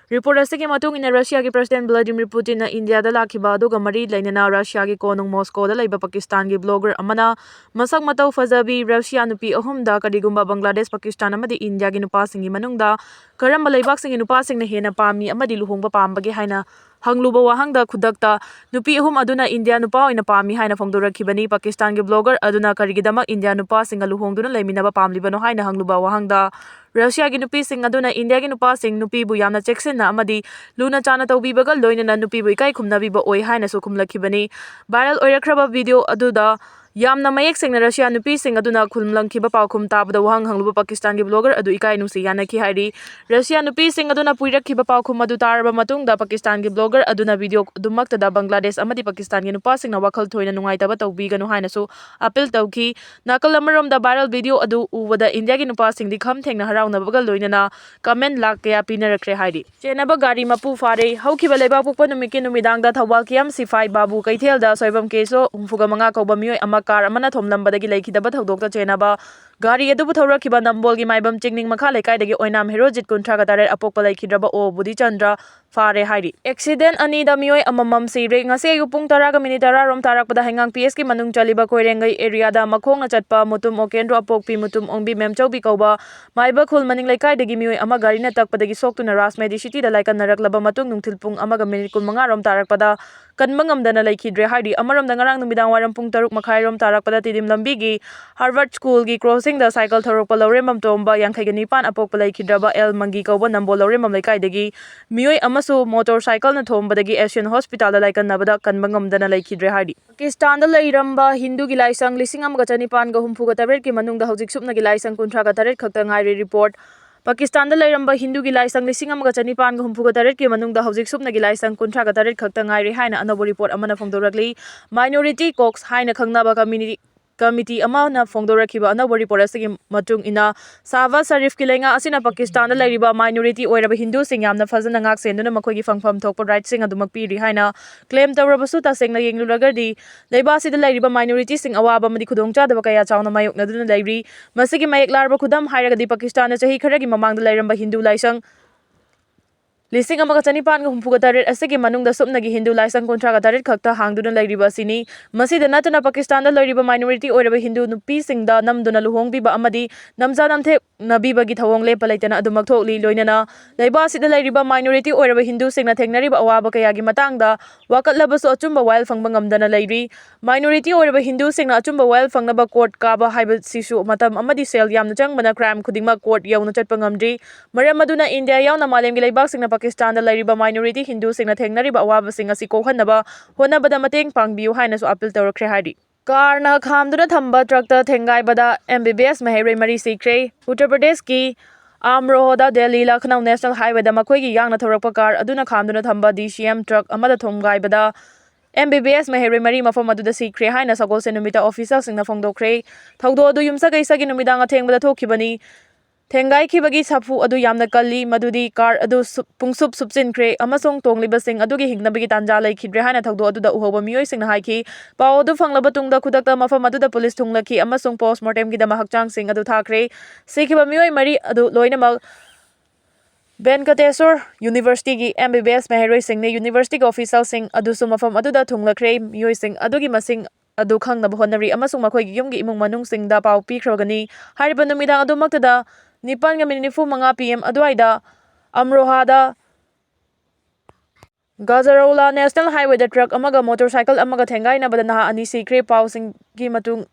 ꯔꯤꯄꯣꯔꯠ ꯑꯁꯤꯒꯤ ꯃꯇꯨꯡ ꯏꯟꯅ, ꯔꯁꯤꯌꯥꯒꯤ ꯄ꯭ꯔꯁꯤꯗꯦꯟꯠ ꯚ꯭ꯂꯥꯗꯤꯃꯤꯔ ꯄꯨꯇꯤꯟꯅ ꯏꯟꯗꯤꯌꯥꯗ ꯂꯥꯛꯈꯤꯕ ꯑꯗꯨꯒ ꯃꯔꯤ ꯂꯩꯅꯅ ꯔꯁꯤꯌꯥꯒꯤ ꯀꯣꯅꯨꯡ ꯃꯣꯁꯀꯣꯗ ꯂꯩꯕ ꯄꯥꯀꯤꯁꯇꯥꯟꯒꯤ ꯕ꯭ꯂꯣꯒꯔ ꯑꯃꯅ ꯃꯁꯛ ꯃꯇꯧ ꯐꯖꯕꯤ ꯔꯁꯤꯌꯥ ꯅꯨꯄꯤ ꯑꯍꯨꯝꯗ ꯀꯔꯤꯒꯨꯝꯕ ꯕꯪꯒ꯭ꯂꯥꯗꯦꯁ, ꯄꯥꯀꯤꯁꯇꯥꯟ ꯑꯃꯗꯤ ꯏꯟꯗꯤꯌꯥꯒꯤ ꯅꯨꯄꯥꯁꯤꯡꯒꯤ ꯃꯅꯨꯡꯗ ꯀꯔꯝꯕ ꯂꯩꯕꯥꯛꯁꯤꯡꯒꯤ ꯅꯨꯄꯥꯁꯤꯡꯅ ꯍꯦꯟꯅ ꯄꯥꯝꯃꯤ ꯑꯃꯗꯤ ꯂꯨꯍꯣꯡꯕ ꯄꯥꯝꯕꯒꯦ ꯍꯥꯏꯅ ꯍꯪꯂꯨꯕ ꯋꯥꯍꯪꯗ ꯈꯨꯗꯛꯇ ꯅꯨꯄꯤ ꯑꯍꯨꯝ ꯑꯗꯨꯅ ꯏꯟꯗꯤꯌꯥ ꯅꯨꯄꯥ ꯑꯣꯏꯅ ꯄꯥꯝꯃꯤ ꯍꯥꯏꯅ ꯐꯣꯡꯗꯣꯔꯛꯈꯤꯕꯅꯤ꯫ ꯄꯥꯀꯤꯁꯇꯥꯟꯒꯤ ꯕ꯭ꯂꯣꯒꯔ ꯑꯗꯨꯅ ꯀꯔꯤꯒꯤꯗꯃꯛ ꯏꯟꯗꯤꯌꯥ ꯅꯨꯄꯥꯁꯤꯡꯒ ꯂꯨꯍꯣꯡꯗꯨꯅ ꯂꯩꯃꯤꯟꯅꯕ ꯄꯥꯝꯂꯤꯕꯅꯣ ꯍꯥꯏꯅ ꯍꯪꯂꯨꯕ ꯋꯥꯍꯪꯗ, ꯔꯁꯤꯌꯥꯒꯤ ꯅꯨꯄꯤꯁꯤꯡ ꯑꯗꯨꯅ ꯏꯟꯗꯤꯌꯥꯒꯤ ꯅꯨꯄꯥꯁꯤꯡ ꯅꯨꯄꯤꯕꯨ ꯌꯥꯝꯅ ꯆꯦꯛꯁꯤꯟꯅ ꯑꯃꯗꯤ ꯂꯨꯅ ꯆꯥꯟꯅ ꯇꯧꯕꯤꯕꯒ ꯂꯣꯏꯅꯅ ꯅꯨꯄꯤꯕꯨ ꯏꯀꯥꯏ ꯈꯨꯝꯅꯕꯤꯕ ꯑꯣꯏ ꯍꯥꯏꯅꯁꯨ ꯈꯨꯝꯂꯛꯈꯤꯕꯅꯤ꯫ ꯚꯥꯏꯔꯦꯜ ꯑꯣꯏꯔꯛꯈ꯭ꯔꯕ ꯚꯤꯗꯤꯑꯣ ꯑꯗꯨꯗ ꯌꯥꯝꯅ ꯃꯌꯦꯛ ꯁꯦꯡꯅ ꯔꯁꯤꯌꯥ ꯅꯨꯄꯤꯁꯤꯡ ꯑꯗꯨꯅ ꯈꯨꯝꯂꯝꯈꯤꯕ ꯄꯥꯎꯈꯨꯝ ꯇꯥꯕꯗ ꯋꯥꯍꯪ ꯍꯪꯂꯨꯕ ꯄꯥꯀꯤꯁꯇꯥꯟꯒꯤ ꯕ꯭ꯂꯣꯒꯔ ꯑꯗꯨ ꯏꯀꯥꯏ ꯅꯨꯡꯁꯤ ꯌꯥꯅꯈꯤ ꯍꯥꯏꯔꯤ꯫ ꯔꯁꯤꯌꯥ ꯅꯨꯄꯤꯁꯤꯡ ꯑꯗꯨꯅ ꯄꯨꯏꯔꯛꯈꯤꯕ ꯄꯥꯎꯈꯨꯝ ꯑꯗꯨ ꯇꯥꯔꯕ ꯃꯇꯨꯡꯗ ꯄꯥꯀꯤꯁꯇꯥꯟꯒꯤ ꯕ꯭ꯂꯣꯒꯔ ꯑꯗꯨꯅ ꯚꯤꯗꯤꯑꯣ ꯑꯗꯨꯃꯛꯇꯗ ꯕꯪꯒ꯭ꯂꯥꯗꯦꯁ ꯑꯃꯗꯤ ꯄꯥꯀꯤꯁꯇꯥꯟꯒꯤ ꯅꯨꯄꯥꯁꯤꯡꯅ ꯋꯥꯈꯜ ꯊꯣꯏꯅ ꯅꯨꯡꯉꯥꯏꯇꯕ ꯇꯧꯕꯤꯒꯅꯨ ꯍꯥꯏꯅꯁꯨ ꯑꯄꯤꯜ ꯇꯧꯈꯤ꯫ ꯅꯥꯀꯜ ꯑꯃꯔꯣꯝꯗ ꯚꯥꯏꯔꯦꯜ ꯚꯤꯗꯤꯑꯣ ꯑꯗꯨ ꯎꯕꯗ ꯏꯟꯗꯤꯌꯥꯒꯤ ꯅꯨꯄꯥꯁꯤꯡꯗꯤ ꯈꯝ ꯊꯦꯡꯅ ꯍꯔꯥꯎꯅꯕꯒ ꯂꯣꯏꯅꯅ ꯀꯃꯦꯟ ꯂꯥꯛ ꯀꯌꯥ ꯄꯤꯅꯔꯛꯈ꯭ꯔꯦ ꯍꯥꯏꯔꯤ꯫ ꯆꯦꯟꯅꯕ ꯒꯥꯔꯤ ꯃꯄꯨ ꯐꯥꯔꯦ꯫ ꯍꯧꯈꯤꯕ ꯂꯩꯕꯥꯛꯄꯣꯛꯄ ꯅꯨꯃꯤꯠꯀꯤ ꯅꯨꯃꯤꯗꯥꯡꯗ ꯊꯧꯕꯥꯜ ꯀꯦ ꯑꯦꯝ ꯁꯤ ꯐꯥꯏꯚ ꯕꯥꯕꯨ ꯀꯩꯊꯦꯜꯗ ꯁꯣꯏꯕꯝ ꯀꯦ ꯁꯣ ꯍꯨꯝꯐꯨꯒ ꯃꯉꯥ ꯀꯧꯕ ꯃꯤꯑꯣꯏ ꯑꯃ ꯀꯥꯔ ꯑꯃꯅ ꯊꯣꯝꯂꯝꯕꯗꯒꯤ ꯂꯩꯈꯤꯗꯕ ꯊꯧꯗꯣꯛꯇ ꯆꯦꯟꯅꯕ ꯒꯥꯔꯤ ꯑꯗꯨꯕꯨ ꯊꯧꯔꯛꯈꯤꯕ ꯅꯝꯕꯣꯜꯒꯤ ꯃꯥꯏꯕꯝ ꯆꯤꯡꯅꯤꯡ ꯃꯈꯥ ꯂꯩꯀꯥꯏꯗꯒꯤ ꯑꯣꯏꯅꯥꯝ ꯍꯦꯔꯣꯖꯤꯠ, ꯀꯨꯟꯊ꯭ꯔꯥꯒ ꯇꯔꯦꯠ, ꯑꯄꯣꯛꯄ ꯂꯩꯈꯤꯗ꯭ꯔꯕ ꯑꯣ ꯕꯨꯙꯤꯆꯟꯗ꯭ꯔ ꯐꯥꯔꯦ ꯍꯥꯏꯔꯤ꯫ ꯑꯦꯛꯁꯤꯗꯦꯟ ꯑꯅꯤꯗ ꯃꯤꯑꯣꯏ ꯑꯃꯃꯝ ꯁꯤꯔꯦ꯫ ꯉꯁꯤ ꯑꯌꯨꯛ ꯄꯨꯡ ꯇꯔꯥꯒ ꯃꯤꯅꯤꯠ ꯇꯔꯥ ꯔꯣꯝ ꯇꯥꯔꯛꯄꯗ ꯍꯩꯉꯥꯡ ꯄꯤ ꯑꯦꯁꯀꯤ ꯃꯅꯨꯡ ꯆꯜꯂꯤꯕ ꯀꯣꯏꯔꯦꯡꯒꯩ ꯑꯦꯔꯤꯌꯥꯗ ꯃꯈꯣꯡꯅ ꯆꯠꯄ ꯃꯨꯇꯨꯝ ꯑꯣꯀꯦꯟꯗ꯭ꯔꯣ ꯑꯄꯣꯛꯄꯤ ꯃꯨꯇꯨꯝ ꯑꯣꯡꯕꯤ ꯃꯦꯝꯆꯧꯕꯤ ꯀꯧꯕ ꯃꯥꯏꯕ ꯈꯨꯜ ꯃꯅꯤꯡ ꯂꯩꯀꯥꯏꯗꯒꯤ ꯃꯤꯑꯣꯏ ꯑꯃ ꯒꯥꯔꯤꯅ ꯇꯛꯄꯗꯒꯤ ꯁꯣꯛꯇꯨꯅ ꯔꯥꯖ ꯃꯦꯗꯤꯁꯤꯇꯤꯗ ꯂꯥꯏꯀꯠꯅꯔꯛꯂꯕ ꯃꯇꯨꯡ ꯅꯨꯡꯊꯤꯜ ꯄꯨꯡ ꯑꯃꯒ ꯃꯤꯅꯤꯠ ꯀꯨꯟꯃꯉꯥ ꯔꯣꯝ ꯇꯥꯔꯛꯄꯗ ꯀꯟꯕ ꯉꯝꯗꯅ ꯂꯩꯈꯤꯗ꯭ꯔꯦ ꯍꯥꯏꯔꯤ꯫ ꯑꯃꯔꯣꯝꯗ ꯉꯔꯥꯡ ꯅꯨꯃꯤꯗꯥꯡ ꯋꯥꯏꯔꯝ ꯄꯨꯡ ꯇꯔꯨꯛ ꯃꯈꯥꯏ ꯔꯣꯝ ꯇꯥꯔꯛꯄꯗ ꯇꯤꯗꯤꯝ ꯂꯝꯕꯤꯒꯤ ꯍꯥꯔꯕꯔꯠ ꯁ꯭ꯀꯨꯜꯒꯤ ꯀ꯭ꯔꯣꯁꯤꯡꯗ ꯁꯥꯏꯀꯜ ꯊꯧꯔꯛꯄ ꯂꯧꯔꯦꯝꯕꯝ ꯇꯣꯝꯕ, ꯌꯥꯡꯈꯩꯒ ꯅꯤꯄꯥꯟ, ꯑꯄꯣꯛꯄ ꯂꯩꯈꯤꯗ꯭ꯔꯕ ꯑꯦꯜ ꯃꯪꯒꯤ ꯀꯧꯕ ꯅꯝꯕꯣꯜ ꯂꯧꯔꯦꯝꯕꯝ ꯂꯩꯀꯥꯏꯗꯒꯤ ꯃꯤꯑꯣꯏ ꯑꯃꯁꯨ ꯃꯣꯇꯣꯔ ꯁꯥꯏꯀꯜꯅ ꯊꯣꯝꯕꯗꯒꯤ ꯑꯦꯁꯤꯌꯟ ꯍꯣꯁꯄꯤꯇꯥꯜꯗ ꯂꯥꯏꯀꯠꯅꯕꯗ ꯀꯟꯕ ꯉꯝꯗꯅ ꯂꯩꯈꯤꯗ꯭ꯔꯦ ꯍꯥꯏꯔꯤ꯫ ꯄꯥꯀꯤꯁꯇꯥꯟꯗ ꯂꯩꯔꯝꯕ ꯍꯤꯟꯗꯨꯒꯤ ꯂꯥꯏꯁꯪ ꯂꯤꯁꯤꯡ ꯑꯃꯒ ꯆꯅꯤꯄꯥꯟꯒ ꯍꯨꯝꯐꯨꯒ ꯇꯔꯦꯠꯀꯤ ꯃꯅꯨꯡꯗ ꯍꯧꯖꯤꯛ ꯁꯨꯞꯅꯒꯤ ꯂꯥꯏꯁꯪ ꯀꯨꯟꯊ꯭ꯔꯥꯒ ꯇꯔꯦꯠ ꯈꯛꯇ ꯉꯥꯏꯔꯦ꯫ ꯔꯤꯄꯣꯔꯠ꯫ ꯄꯥꯀꯤꯁꯇꯥꯟꯗ ꯂꯩꯔꯝꯕ ꯍꯤꯟꯗꯨꯒꯤ ꯂꯥꯏꯁꯪ ꯂꯤꯁꯤꯡ ꯑꯃꯒ ꯆꯅꯤꯄꯥꯟꯒ ꯍꯨꯝꯐꯨꯒ ꯇꯔꯦꯠꯀꯤ ꯃꯅꯨꯡꯗ ꯍꯧꯖꯤꯛ ꯁꯨꯞꯅꯒꯤ ꯂꯥꯏꯁꯪ ꯀꯨꯟꯊ꯭ꯔꯥꯒ ꯇꯔꯦꯠ ꯈꯛꯇ ꯉꯥꯏꯔꯦ ꯍꯥꯏꯅ ꯑꯅꯧꯕ ꯔꯤꯄꯣꯔꯠ ꯑꯃꯅ ꯐꯣꯡꯗꯣꯔꯛꯂꯤ꯫ ꯃꯥꯏꯅꯣꯔꯤꯇꯤ ꯀꯣꯛꯁ ꯍꯥꯏꯅ ꯈꯪꯅꯕ ꯀꯝꯃ꯭ꯌꯨꯅꯤꯇꯤ ꯀꯃꯤꯇꯤ ꯑꯃꯅ ꯐꯣꯡꯗꯣꯔꯛꯈꯤꯕ ꯑꯅꯧꯕ ꯔꯤꯄꯣꯔꯠ ꯑꯁꯤꯒꯤ ꯃꯇꯨꯡ ꯏꯟꯅ, ꯁꯥꯍꯕꯥꯖ ꯁꯔꯤꯐꯀꯤ ꯂꯩꯉꯥꯛ ꯑꯁꯤꯅ ꯄꯥꯀꯤꯁꯇꯥꯟꯗ ꯂꯩꯔꯤꯕ ꯃꯥꯏꯅꯣꯔꯤꯇꯤ ꯑꯣꯏꯔꯕ ꯍꯤꯟꯗꯨꯁꯤꯡ ꯌꯥꯝꯅ ꯐꯖꯅ ꯉꯥꯛ ꯁꯦꯟꯗꯨꯅ ꯃꯈꯣꯏꯒꯤ ꯐꯪꯐꯝ ꯊꯣꯛꯄ ꯔꯥꯏꯠꯁꯤꯡ ꯑꯗꯨꯃꯛ ꯄꯤꯔꯤ ꯍꯥꯏꯅ ꯀ꯭ꯂꯦꯝ ꯇꯧꯔꯕꯁꯨ, ꯇꯁꯦꯡꯅ ꯌꯦꯡꯂꯨꯔꯒꯗꯤ ꯂꯩꯕꯥꯛ ꯑꯁꯤꯗ ꯂꯩꯔꯤꯕ ꯃꯥꯏꯅꯣꯔꯤꯇꯤꯁꯤꯡ ꯑꯋꯥꯕ ꯑꯃꯗꯤ ꯈꯨꯗꯣꯡꯆꯥꯗꯕ ꯀꯌꯥ ꯆꯥꯎꯅ ꯃꯥꯌꯣꯛꯅꯗꯨꯅ ꯂꯩꯔꯤ꯫ ꯃꯁꯤꯒꯤ ꯃꯌꯦꯛ ꯂꯥꯔꯕ ꯈꯨꯗꯝ ꯍꯥꯏꯔꯒꯗꯤ ꯄꯥꯀꯤꯁꯇꯥꯟꯗ ꯆꯍꯤ ꯈꯔꯒꯤ ꯃꯃꯥꯡꯗ ꯂꯩꯔꯝꯕ ꯍꯤꯟꯗꯨ ꯂꯥꯏꯁꯪ ꯂꯤꯁꯤꯡ ꯑꯃꯒ ꯆꯅꯤꯄꯥꯟꯒ ꯍꯨꯝꯐꯨꯒ ꯇꯔꯦꯠ ꯑꯁꯤꯒꯤ ꯃꯅꯨꯡꯗ ꯁꯨꯞꯅꯒꯤ ꯍꯤꯟꯗꯨ ꯂꯥꯏꯁꯪ ꯀꯨꯟꯊ꯭ꯔꯥꯒ ꯇꯔꯦꯠ ꯈꯛꯇ ꯍꯥꯡꯗꯨꯅ ꯂꯩꯔꯤꯕ ꯑꯁꯤꯅꯤ꯫ ꯃꯁꯤꯗ ꯅꯠꯇꯅ ꯄꯥꯀꯤꯁꯇꯥꯟꯗ ꯂꯩꯔꯤꯕ ꯃꯥꯏꯅꯣꯔꯤꯇꯤ ꯑꯣꯏꯔꯕ ꯍꯤꯟꯗꯨ ꯅꯨꯄꯤꯁꯤꯡꯗ ꯅꯝꯗꯨꯅ ꯂꯨꯍꯣꯡꯕꯤꯕ ꯑꯃꯗꯤ ꯅꯝꯖꯥ ꯅꯝꯊꯦꯛꯅꯕꯤꯕꯒꯤ ꯊꯧꯑꯣꯡ ꯂꯦꯞꯄ ꯂꯩꯇꯅ ꯑꯗꯨꯃꯛ ꯊꯣꯛꯂꯤ꯫ ꯂꯣꯏꯅꯅ ꯂꯩꯕꯥꯛ ꯑꯁꯤꯗ ꯂꯩꯔꯤꯕ ꯃꯥꯏꯅꯣꯔꯤꯇꯤ ꯑꯣꯏꯔꯕ ꯍꯤꯟꯗꯨꯁꯤꯡꯅ ꯊꯦꯡꯅꯔꯤꯕ ꯑꯋꯥꯕ ꯀꯌꯥꯒꯤ ꯃꯇꯥꯡꯗ ꯋꯥꯀꯠꯂꯕꯁꯨ ꯑꯆꯨꯝꯕ ꯋꯥꯌꯦꯜ ꯐꯪꯕ ꯉꯝꯗꯅ ꯂꯩꯔꯤ꯫ ꯃꯥꯏꯅꯣꯔꯤꯇꯤ ꯑꯣꯏꯔꯕ ꯍꯤꯟꯗꯨꯁꯤꯡꯅ ꯑꯆꯨꯝꯕ ꯋꯥꯌꯦꯜ ꯐꯪꯅꯕ ꯀꯣꯔꯠ ꯀꯥꯕ ꯍꯥꯏꯕꯁꯤꯁꯨ ꯃꯇꯝ ꯑꯃꯗꯤ ꯁꯦꯜ ꯌꯥꯝꯅ ꯆꯪꯕꯅ ꯀ꯭ꯔꯥꯏꯝ ꯈꯨꯗꯤꯡꯃꯛ ꯀꯣꯔꯠ ꯌꯧꯅ ꯆꯠꯄ ꯉꯝꯗ꯭ꯔꯤ꯫ ꯃꯔꯝ ꯑꯗꯨꯅ ꯏꯟꯗꯤꯌꯥ ꯌꯥꯎꯅ ꯃꯥꯂꯦꯝꯒꯤ ꯂꯩꯕꯥꯛꯁꯤꯡꯅ ꯄꯥꯀꯤꯁꯇꯥꯟꯗ ꯂꯩꯔꯤꯕ ꯃꯥꯏꯅꯣꯔꯤꯇꯤ ꯍꯤꯟꯗꯨꯁꯤꯡꯅ ꯊꯦꯡꯅꯔꯤꯕ ꯑꯋꯥꯕꯁꯤꯡ ꯑꯁꯤ ꯀꯣꯛꯍꯟꯅꯕ ꯍꯣꯠꯅꯕꯗ ꯃꯇꯦꯡ ꯄꯥꯡꯕꯤꯌꯨ ꯍꯥꯏꯅꯁꯨ ꯑꯥꯄꯤꯜ ꯇꯧꯔꯛꯈ꯭ꯔꯦ ꯍꯥꯏꯔꯤ꯫ ꯀꯥꯔꯅ ꯈꯥꯝꯗꯨꯅ ꯊꯝꯕ ꯇ꯭ꯔꯛꯇ ꯊꯦꯡꯒꯥꯏꯕꯗ ꯑꯦꯝ ꯕꯤ ꯕꯤ ꯑꯦꯁ ꯃꯍꯩꯔꯣꯏ ꯃꯔꯤ ꯁꯤꯈ꯭ꯔꯦ꯫ ꯎꯠꯇꯔ ꯄ꯭ꯔꯗꯦꯁꯀꯤ ꯑꯝꯔꯣꯍꯗ ꯗꯦꯜꯂꯤ ꯂꯈꯅꯧ ꯅꯦꯁꯅꯦꯜ ꯍꯥꯏꯋꯦꯗ ꯃꯈꯣꯏꯒꯤ ꯌꯥꯡꯅ ꯊꯧꯔꯛꯄ ꯀꯥꯔ ꯑꯗꯨꯅ ꯈꯥꯝꯗꯨꯅ ꯊꯝꯕ ꯗꯤ ꯁꯤ ꯑꯦꯝ ꯇ꯭ꯔꯛ ꯑꯃꯗ ꯊꯣꯝꯒꯥꯏꯕꯗ ꯑꯦꯝ ꯕꯤ ꯕꯤ ꯑꯦꯁ ꯃꯍꯩꯔꯣꯏ ꯃꯔꯤ ꯃꯐꯝ ꯑꯗꯨꯗ ꯁꯤꯈ꯭ꯔꯦ ꯍꯥꯏꯅ ꯁꯒꯣꯜꯁꯦꯟ ꯅꯨꯃꯤꯠꯇ ꯑꯣꯐꯤꯁꯤꯌꯦꯜꯁꯤꯡꯅ ꯐꯣꯡꯗꯣꯛꯈ꯭ꯔꯦ꯫ ꯊꯧꯗꯣꯛ ꯑꯗꯨ ꯌꯨꯝꯁꯀꯩꯁꯒꯤ ꯅꯨꯃꯤꯗꯥꯡ ꯑꯊꯦꯡꯕꯗ ꯊꯣꯛꯈꯤꯕꯅꯤ꯫ ꯊꯦꯡꯒꯥꯏꯈꯤꯕꯒꯤ ꯁꯥꯐꯨ ꯑꯗꯨ ꯌꯥꯝꯅ ꯀꯜꯂꯤ, ꯃꯗꯨꯗꯤ ꯀꯥꯔ ꯑꯗꯨ ꯁꯨꯞ-, ꯄꯨꯡꯁꯨꯞ ꯁꯨꯞꯆꯤꯟꯈ꯭ꯔꯦ ꯑꯃꯁꯨꯡ ꯇꯣꯡꯂꯤꯕꯁꯤꯡ ꯑꯗꯨꯒꯤ ꯍꯤꯡꯅꯕꯒꯤ ꯇꯥꯟꯖꯥ ꯂꯩꯈꯤꯗ꯭ꯔꯦ ꯍꯥꯏꯅ ꯊꯧꯗꯣꯛ ꯑꯗꯨꯗ ꯎꯍꯧꯕ ꯃꯤꯑꯣꯏꯁꯤꯡꯅ ꯍꯥꯏꯈꯤ꯫ ꯄꯥꯎ ꯑꯗꯨ ꯐꯪꯂꯕ ꯇꯨꯡꯗ ꯈꯨꯗꯛꯇ ꯃꯐꯝ ꯑꯗꯨꯗ ꯄꯨꯂꯤꯁ ꯊꯨꯡꯂꯈꯤ ꯑꯃꯁꯨꯡ ꯄꯣꯁꯃꯣꯔꯇꯦꯝꯒꯤꯗꯃꯛ ꯍꯛꯆꯥꯡꯁꯤꯡ ꯑꯗꯨ ꯊꯥꯈ꯭ꯔꯦ꯫ ꯁꯤꯈꯤꯕ ꯃꯤꯑꯣꯏ ꯃꯔꯤ ꯑꯗꯨ ꯂꯣꯏꯅꯃꯛ ꯚꯦꯟꯀꯇꯦꯁꯣꯔ ꯌꯨꯅꯤꯚꯔꯁꯤꯇꯤꯒꯤ M B B S ꯃꯍꯩꯔꯣꯏꯁꯤꯡꯅꯤ꯫ ꯌꯨꯅꯤꯚꯔꯁꯤꯇꯤꯒꯤ ꯑꯣꯐꯤꯁꯤꯌꯦꯜꯁꯤꯡ ꯑꯗꯨꯁꯨ ꯃꯐꯝ ꯑꯗꯨꯗ ꯊꯨꯡꯂꯈ꯭ꯔꯦ꯫ ꯃꯤꯑꯣꯏꯁꯤꯡ ꯑꯗꯨꯒꯤ ꯃꯁꯤꯡ ꯑꯗꯨ ꯈꯪꯅꯕ ꯍꯣꯠꯅꯔꯤ ꯑꯃꯁꯨꯡ ꯃꯈꯣꯏꯒꯤ ꯌꯨꯝꯒꯤ ꯏꯃꯨꯡ ꯃꯅꯨꯡꯁꯤꯡꯗ ꯄꯥꯎ ꯄꯤꯈ꯭ꯔꯒꯅꯤ꯫ ꯍꯥꯏꯔꯤꯕ ꯅꯨꯃꯤꯗꯥꯡ ꯑꯗꯨꯃꯛꯇꯗ ꯅꯤꯄꯥꯟꯒ ꯃꯤꯅꯤꯠ ꯅꯤꯐꯨ ꯃꯉꯥ P M ꯑꯗꯨꯋꯥꯏꯗ ꯑꯝꯔꯣꯍꯥꯗ ꯒꯖꯔꯧꯂꯥ ꯅꯦꯁꯅꯦꯜ ꯍꯥꯏꯋꯦꯗ ꯇ꯭ꯔꯛ ꯑꯃꯒ ꯃꯣꯇꯣꯔꯁꯥꯏꯀꯜ ꯑꯃꯒ ꯊꯦꯡꯒꯥꯏꯅꯕꯗ ꯅꯍꯥ ꯑꯅꯤ ꯁꯤꯈ꯭ꯔꯦ꯫ ꯄꯥꯎꯁꯤꯡꯒꯤ ꯃꯇꯨꯡ,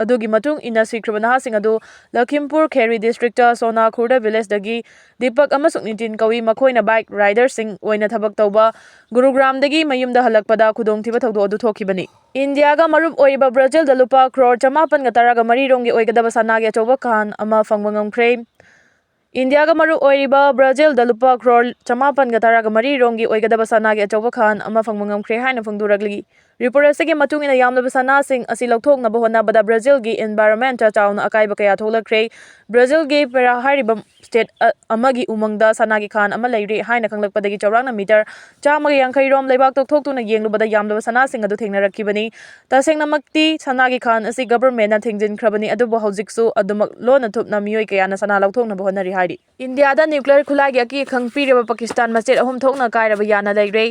ꯑꯗꯨꯒꯤ ꯃꯇꯨꯡ ꯏꯟꯅ ꯁꯤꯈ꯭ꯔꯕ ꯅꯍꯥꯁꯤꯡ ꯑꯗꯨ ꯂꯈꯤꯝꯄꯨꯔ ꯈꯦꯔꯤ ꯗꯤꯁꯇ꯭ꯔꯤꯛꯇ ꯁꯣꯅꯥ ꯈꯨꯔꯗ ꯚꯤꯂꯦꯖꯇꯒꯤ ꯗꯤꯄꯛ ꯑꯃꯁꯨꯡ ꯅꯤꯇꯤꯟ ꯀꯧꯏ꯫ ꯃꯈꯣꯏꯅ ꯕꯥꯏꯛ ꯔꯥꯏꯗꯔꯁꯤꯡ ꯑꯣꯏꯅ ꯊꯕꯛ ꯇꯧꯕ ꯒꯨꯔꯨꯒ꯭ꯔꯥꯝꯗꯒꯤ ꯃꯌꯨꯝꯗ ꯍꯜꯂꯛꯄꯗ ꯈꯨꯗꯣꯡꯊꯤꯕ ꯊꯧꯗꯣꯛ ꯑꯗꯨ ꯊꯣꯛꯈꯤꯕꯅꯤ꯫ ꯏꯟꯗꯤꯌꯥꯒ ꯃꯔꯨꯞ ꯑꯣꯏꯔꯤꯕ ꯕ꯭ꯔꯥꯖꯤꯜꯗ ꯂꯨꯄꯥ ꯀ꯭ꯔꯣꯔ ꯆꯃꯥꯄꯟꯒ ꯇꯔꯥꯒ ꯃꯔꯤ ꯔꯣꯝꯒꯤ ꯑꯣꯏꯒꯗꯕ ꯁꯅꯥꯒꯤ ꯑꯆꯧꯕ ꯈꯥꯟ ꯑꯃ ꯐꯪꯕ ꯉꯝꯈ꯭ꯔꯦ꯫ ꯏꯟꯗꯤꯌꯥꯒ ꯃꯔꯨꯞ ꯑꯣꯏꯔꯤꯕ ꯕ꯭ꯔꯥꯖꯤꯜꯗ ꯂꯨꯄꯥ ꯀ꯭ꯔꯣꯔ ꯆꯃꯥꯄꯟꯒ ꯇꯔꯥꯒ ꯃꯔꯤ ꯔꯣꯝꯒꯤ ꯑꯣꯏꯒꯗꯕ ꯁꯅꯥꯒꯤ ꯑꯆꯧꯕ ꯈꯥꯟ ꯑꯃ ꯐꯪꯕ ꯉꯝꯈ꯭ꯔꯦ ꯍꯥꯏꯅ ꯐꯣꯡꯗꯣꯔꯛꯂꯤ꯫ ꯔꯤꯄꯣꯔꯠ ꯑꯁꯤꯒꯤ ꯃꯇꯨꯡ ꯏꯟꯅ, ꯌꯥꯝꯂꯕ ꯁꯅꯥꯁꯤꯡ ꯑꯁꯤ ꯂꯧꯊꯣꯛꯅꯕ ꯍꯣꯠꯅꯕꯗ ꯕ꯭ꯔꯥꯖꯤꯜꯒꯤ ꯏꯟꯚꯥꯏꯔꯣꯟꯃꯦꯟꯇ ꯆꯥꯎꯅ ꯑꯀꯥꯏꯕ ꯀꯌꯥ ꯊꯣꯛꯂꯛꯈ꯭ꯔꯦ꯫ ꯕ꯭ꯔꯥꯖꯤꯜꯒꯤ ꯄꯦꯔꯥ ꯍꯥꯏꯔꯤꯕ ꯁ꯭ꯇꯦꯠ ꯑ-, ꯑꯃꯒꯤ ꯎꯃꯪꯗ ꯁꯅꯥꯒꯤ ꯈꯥꯟ ꯑꯃ ꯂꯩꯔꯦ ꯍꯥꯏꯅ ꯈꯪꯂꯛꯄꯗꯒꯤ ꯆꯥꯎꯔꯥꯛꯅ ꯃꯤꯇꯔ ꯆꯥꯝꯃꯒ ꯌꯥꯡꯈꯩ ꯔꯣꯝ ꯂꯩꯕꯥꯛ ꯇꯧꯊꯣꯛꯇꯨꯅ ꯌꯦꯡꯂꯨꯕꯗ ꯌꯥꯝꯂꯕ ꯁꯅꯥꯁꯤꯡ ꯑꯗꯨ ꯊꯦꯡꯅꯔꯛꯈꯤꯕꯅꯤ꯫ ꯇꯁꯦꯡꯅꯃꯛꯇꯤ ꯁꯅꯥꯒꯤ ꯈꯥꯟ ꯑꯁꯤ ꯒꯚꯔꯟꯃꯦꯟꯠꯅ ꯊꯤꯡꯖꯤꯟꯈ꯭ꯔꯕꯅꯤ, ꯑꯗꯨꯕꯨ ꯍꯧꯖꯤꯛꯁꯨ ꯑꯗꯨꯃꯛ ꯂꯣꯟꯅ ꯊꯨꯞꯅ ꯃꯤꯑꯣꯏ ꯀꯌꯥꯅ ꯁꯅꯥ ꯂꯧꯊꯣꯛꯅꯕ ꯍꯣꯠꯅꯔꯤ ꯍꯥꯏꯔꯤ꯫ ꯏꯟꯗꯤꯌꯥꯗ ꯅ꯭ꯌꯨꯀ꯭ꯂꯤꯌꯔ ꯈꯨꯠꯂꯥꯏꯒꯤ ꯑꯀꯤ ꯑꯈꯪ ꯄꯤꯔꯤꯕ ꯄꯥꯀꯤꯁꯇꯥꯟ ꯃꯆꯦꯠ ꯑꯍꯨꯝ ꯊꯣꯛꯅ ꯀꯥꯏꯔꯕ ꯌꯥꯅ ꯂꯩꯔꯦ꯫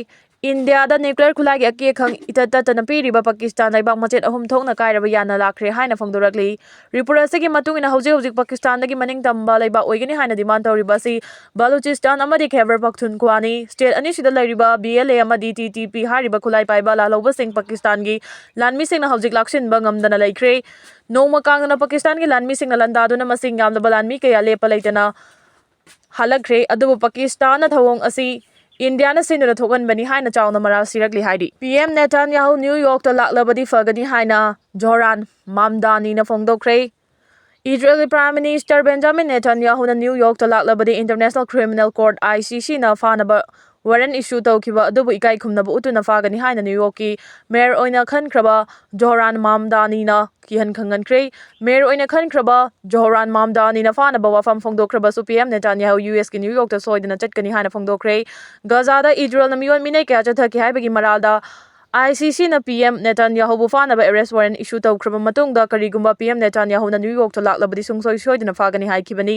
ꯏꯟꯗꯤꯌꯥꯗ ꯅ꯭ꯌꯨꯀ꯭ꯂꯤꯌꯔ ꯈꯨꯠꯂꯥꯏꯒꯤ ꯑꯀꯤ ꯑꯈꯪ ꯏꯇꯠ ꯇꯠꯇꯅ ꯄꯤꯔꯤꯕ ꯄꯥꯀꯤꯁꯇꯥꯟ ꯂꯩꯕꯥꯛ ꯃꯆꯦꯠ ꯑꯍꯨꯝ ꯊꯣꯛꯅ ꯀꯥꯏꯔꯕ ꯌꯥꯅ ꯂꯥꯛꯈ꯭ꯔꯦ ꯍꯥꯏꯅ ꯐꯣꯡꯗꯣꯔꯛꯂꯤ꯫ ꯔꯤꯄꯣꯔꯠ ꯑꯁꯤꯒꯤ ꯃꯇꯨꯡ ꯏꯟꯅ, ꯍꯧꯖꯤꯛ ꯍꯧꯖꯤꯛ ꯄꯥꯀꯤꯁꯇꯥꯟꯗꯒꯤ ꯃꯅꯤꯡ ꯇꯝꯕ ꯂꯩꯕꯥꯛ ꯑꯣꯏꯒꯅꯤ ꯍꯥꯏꯅ ꯗꯤꯃꯥꯟ ꯇꯧꯔꯤꯕ ꯑꯁꯤ ꯕꯂꯨꯆꯤꯁꯇꯥꯟ ꯑꯃꯗꯤ ꯈꯩꯕꯔ ꯄꯈꯇꯨꯟꯈ꯭ꯋꯥꯅꯤ꯫ ꯁ꯭ꯇꯦꯠ ꯑꯅꯤꯁꯤꯗ ꯂꯩꯔꯤꯕ B L A ꯑꯃꯗꯤ T T P ꯍꯥꯏꯔꯤꯕ ꯈꯨꯠꯂꯥꯏ ꯄꯥꯏꯕ ꯂꯥꯜꯍꯧꯕꯁꯤꯡ ꯄꯥꯀꯤꯁꯇꯥꯟꯒꯤ ꯂꯥꯟꯃꯤꯁꯤꯡꯅ ꯍꯧꯖꯤꯛ ꯂꯥꯛꯁꯤꯟꯕ ꯉꯝꯗꯅ ꯂꯩꯈ꯭ꯔꯦ꯫ ꯅꯣꯡꯃ ꯀꯥꯡꯗꯅ ꯄꯥꯀꯤꯁꯇꯥꯟꯒꯤ ꯂꯥꯟꯃꯤꯁꯤꯡꯅ ꯂꯥꯟꯗꯥꯗꯨꯅ ꯃꯁꯤꯡ ꯌꯥꯝꯂꯕ ꯂꯥꯟꯃꯤ ꯀꯌꯥ ꯂꯦꯞꯄ ꯂꯩꯇꯅ ꯍꯜꯂꯛꯈ꯭ꯔꯦ, ꯑꯗꯨꯕꯨ ꯄꯥꯀꯤꯁꯇꯥꯟꯅ ꯊꯧꯑꯣꯡ ꯑꯁꯤ ꯏꯟꯗꯤꯌꯥꯅ ꯁꯤꯟꯗꯨꯅ ꯊꯣꯛꯍꯟꯕꯅꯤ ꯍꯥꯏꯅ ꯆꯥꯎꯅ ꯃꯔꯥꯜ ꯁꯤꯔꯛꯂꯤ ꯍꯥꯏꯔꯤ꯫ P M ꯅꯦꯇꯥꯟꯌꯥꯍꯨ ꯅ꯭ꯌꯨ ꯌꯣꯔꯛꯇ ꯂꯥꯛꯂꯕꯗꯤ ꯐꯒꯅꯤ ꯍꯥꯏꯅ ꯖꯣꯍꯔꯥꯟ ꯃꯥꯝꯗꯥꯅꯤꯅ ꯐꯣꯡꯗꯣꯛꯈ꯭ꯔꯦ꯫ ꯏꯖꯔꯦꯜꯒꯤ Prime Minister Benjamin ꯅꯦꯇꯥꯟꯌꯥꯍꯨꯅ ꯅ꯭ꯌꯨ ꯌꯣꯔꯛꯇ ꯂꯥꯛꯂꯕꯗꯤ International Criminal Court, I C C ꯅ ꯐꯥꯅꯕ ꯋꯥꯔꯦꯟ ꯏꯁꯨ ꯇꯧꯈꯤꯕ ꯑꯗꯨꯕꯨ ꯏꯀꯥꯏ ꯈꯨꯝꯅꯕ ꯎꯠꯇꯨꯅ ꯐꯥꯒꯅꯤ ꯍꯥꯏꯅ ꯅ꯭ꯌꯨ ꯌꯣꯔꯛꯀꯤ ꯃꯦꯌꯔ ꯑꯣꯏꯅ ꯈꯟꯈ꯭ꯔꯕ ꯖꯣꯍꯔꯥꯟ ꯃꯥꯝꯗꯥꯅꯤꯅ ꯀꯤꯍꯟ ꯈꯪꯍꯟꯈ꯭ꯔꯦ꯫ ꯃꯦꯌꯔ ꯑꯣꯏꯅ ꯈꯟꯈ꯭ꯔꯕ ꯖꯣꯍꯔꯥꯟ ꯃꯥꯝꯗꯥꯅꯤꯅ ꯐꯥꯅꯕ ꯋꯥꯐꯝ ꯐꯣꯡꯗꯣꯛꯈ꯭ꯔꯕꯁꯨ ꯄꯤ ꯑꯦꯝ ꯅꯦꯇꯥꯟꯌꯥꯍꯨ ꯌꯨ ꯑꯦꯁꯀꯤ ꯅ꯭ꯌꯨ ꯌꯣꯔꯛꯇ ꯁꯣꯏꯗꯅ ꯆꯠꯀꯅꯤ ꯍꯥꯏꯅ ꯐꯣꯡꯗꯣꯛꯈ꯭ꯔꯦ꯫ ꯒꯖꯥꯗ ꯏꯖꯔꯦꯜꯅ ꯃꯤꯑꯣꯏ ꯃꯤꯅꯩ ꯀꯌꯥ ꯆꯠꯊꯈꯤ ꯍꯥꯏꯕꯒꯤ ꯃꯔꯥꯜꯗ ꯑꯥꯏ ꯁꯤ ꯁꯤꯅ ꯄꯤ ꯑꯦꯝ ꯅꯦꯇꯥꯟꯌꯥꯍꯨꯕꯨ ꯐꯥꯅꯕ ꯑꯦꯔꯦꯁ ꯋꯥꯔꯦꯟ ꯏꯁꯨ ꯇꯧꯈ꯭ꯔꯕ ꯃꯇꯨꯡꯗ ꯀꯔꯤꯒꯨꯝꯕ ꯄꯤ ꯑꯦꯝ ꯅꯦꯇꯥꯟꯌꯥꯍꯨꯅ ꯅ꯭ꯌꯨ ꯌꯣꯔꯛꯇ ꯂꯥꯛꯂꯕꯗꯤ ꯁꯨꯡꯁꯣꯏ ꯁꯣꯏꯗꯅ ꯐꯥꯒꯅꯤ ꯍꯥꯏꯈꯤꯕꯅꯤ꯫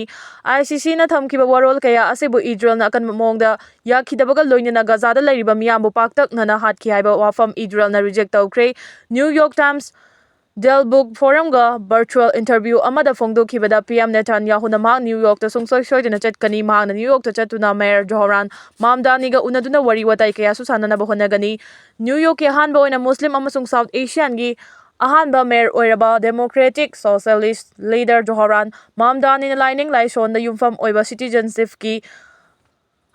ꯑꯥꯏ ꯁꯤ ꯁꯤꯅ ꯊꯝꯈꯤꯕ ꯋꯥꯔꯣꯜ ꯀꯌꯥ ꯑꯁꯤꯕꯨ ꯏꯖꯔꯦꯜꯅ ꯑꯀꯟꯕ ꯃꯑꯣꯡꯗ ꯌꯥꯈꯤꯗꯕꯒ ꯂꯣꯏꯅꯅ ꯒꯖꯥꯗ ꯂꯩꯔꯤꯕ ꯃꯤꯌꯥꯝꯕꯨ ꯄꯥꯛꯇꯛꯅꯅ ꯍꯥꯠꯈꯤ ꯍꯥꯏꯕ ꯋꯥꯐꯝ ꯏꯖꯔꯦꯜꯅ ꯔꯤꯖꯦꯛ ꯇꯧꯈ꯭ꯔꯦ꯫ New York Times deal book ꯐꯣꯔꯝꯒ ꯚꯔꯆꯨꯑꯦꯜ ꯏꯟꯇꯔꯚ꯭ꯌꯨ ꯑꯃꯗ ꯐꯣꯡꯗꯣꯛꯈꯤꯕꯗ ꯄꯤ ꯑꯦꯝ ꯅꯦꯇꯥꯟꯌꯥꯍꯨꯅ ꯃꯍꯥꯛ ꯅ꯭ꯌꯨ ꯌꯣꯔꯛꯇ ꯁꯨꯡꯁꯣꯏ ꯁꯣꯏꯗꯅ ꯆꯠꯀꯅꯤ꯫ ꯃꯍꯥꯛꯅ ꯅ꯭ꯌꯨ ꯌꯣꯔꯛꯇ ꯆꯠꯇꯨꯅ ꯃꯦꯌꯔ ꯖꯣꯍꯔꯥꯟ ꯃꯥꯝꯗꯥꯅꯤꯒ ꯎꯅꯗꯨꯅ ꯋꯥꯔꯤ ꯋꯥꯇꯥꯏ ꯀꯌꯥꯁꯨ ꯁꯥꯟꯅꯅꯕ ꯍꯣꯠꯅꯒꯅꯤ꯫ ꯅ꯭ꯌꯨ ꯌꯣꯔꯛꯀꯤ ꯑꯍꯥꯟꯕ ꯑꯣꯏꯅ ꯃꯨꯁꯂꯤꯝ ꯑꯃꯁꯨꯡ ꯁꯥꯎꯠ ꯑꯦꯁꯤꯌꯥꯟꯒꯤ ꯑꯍꯥꯟꯕ ꯃꯦꯌꯔ ꯑꯣꯏꯔꯕ ꯗꯦꯃꯣꯀ꯭ꯔꯦꯇꯤꯛ ꯁꯣꯁꯤꯌꯦꯂꯤꯁ ꯂꯤꯗꯔ ꯖꯣꯍꯔꯥꯟ ꯃꯥꯝꯗꯥꯅꯤꯅ ꯂꯥꯏꯅꯤꯡ ꯂꯥꯏꯁꯣꯟꯗ ꯌꯨꯝꯐꯝ ꯑꯣꯏꯕ ꯁꯤꯇꯤꯖꯟꯁꯤꯞꯀꯤ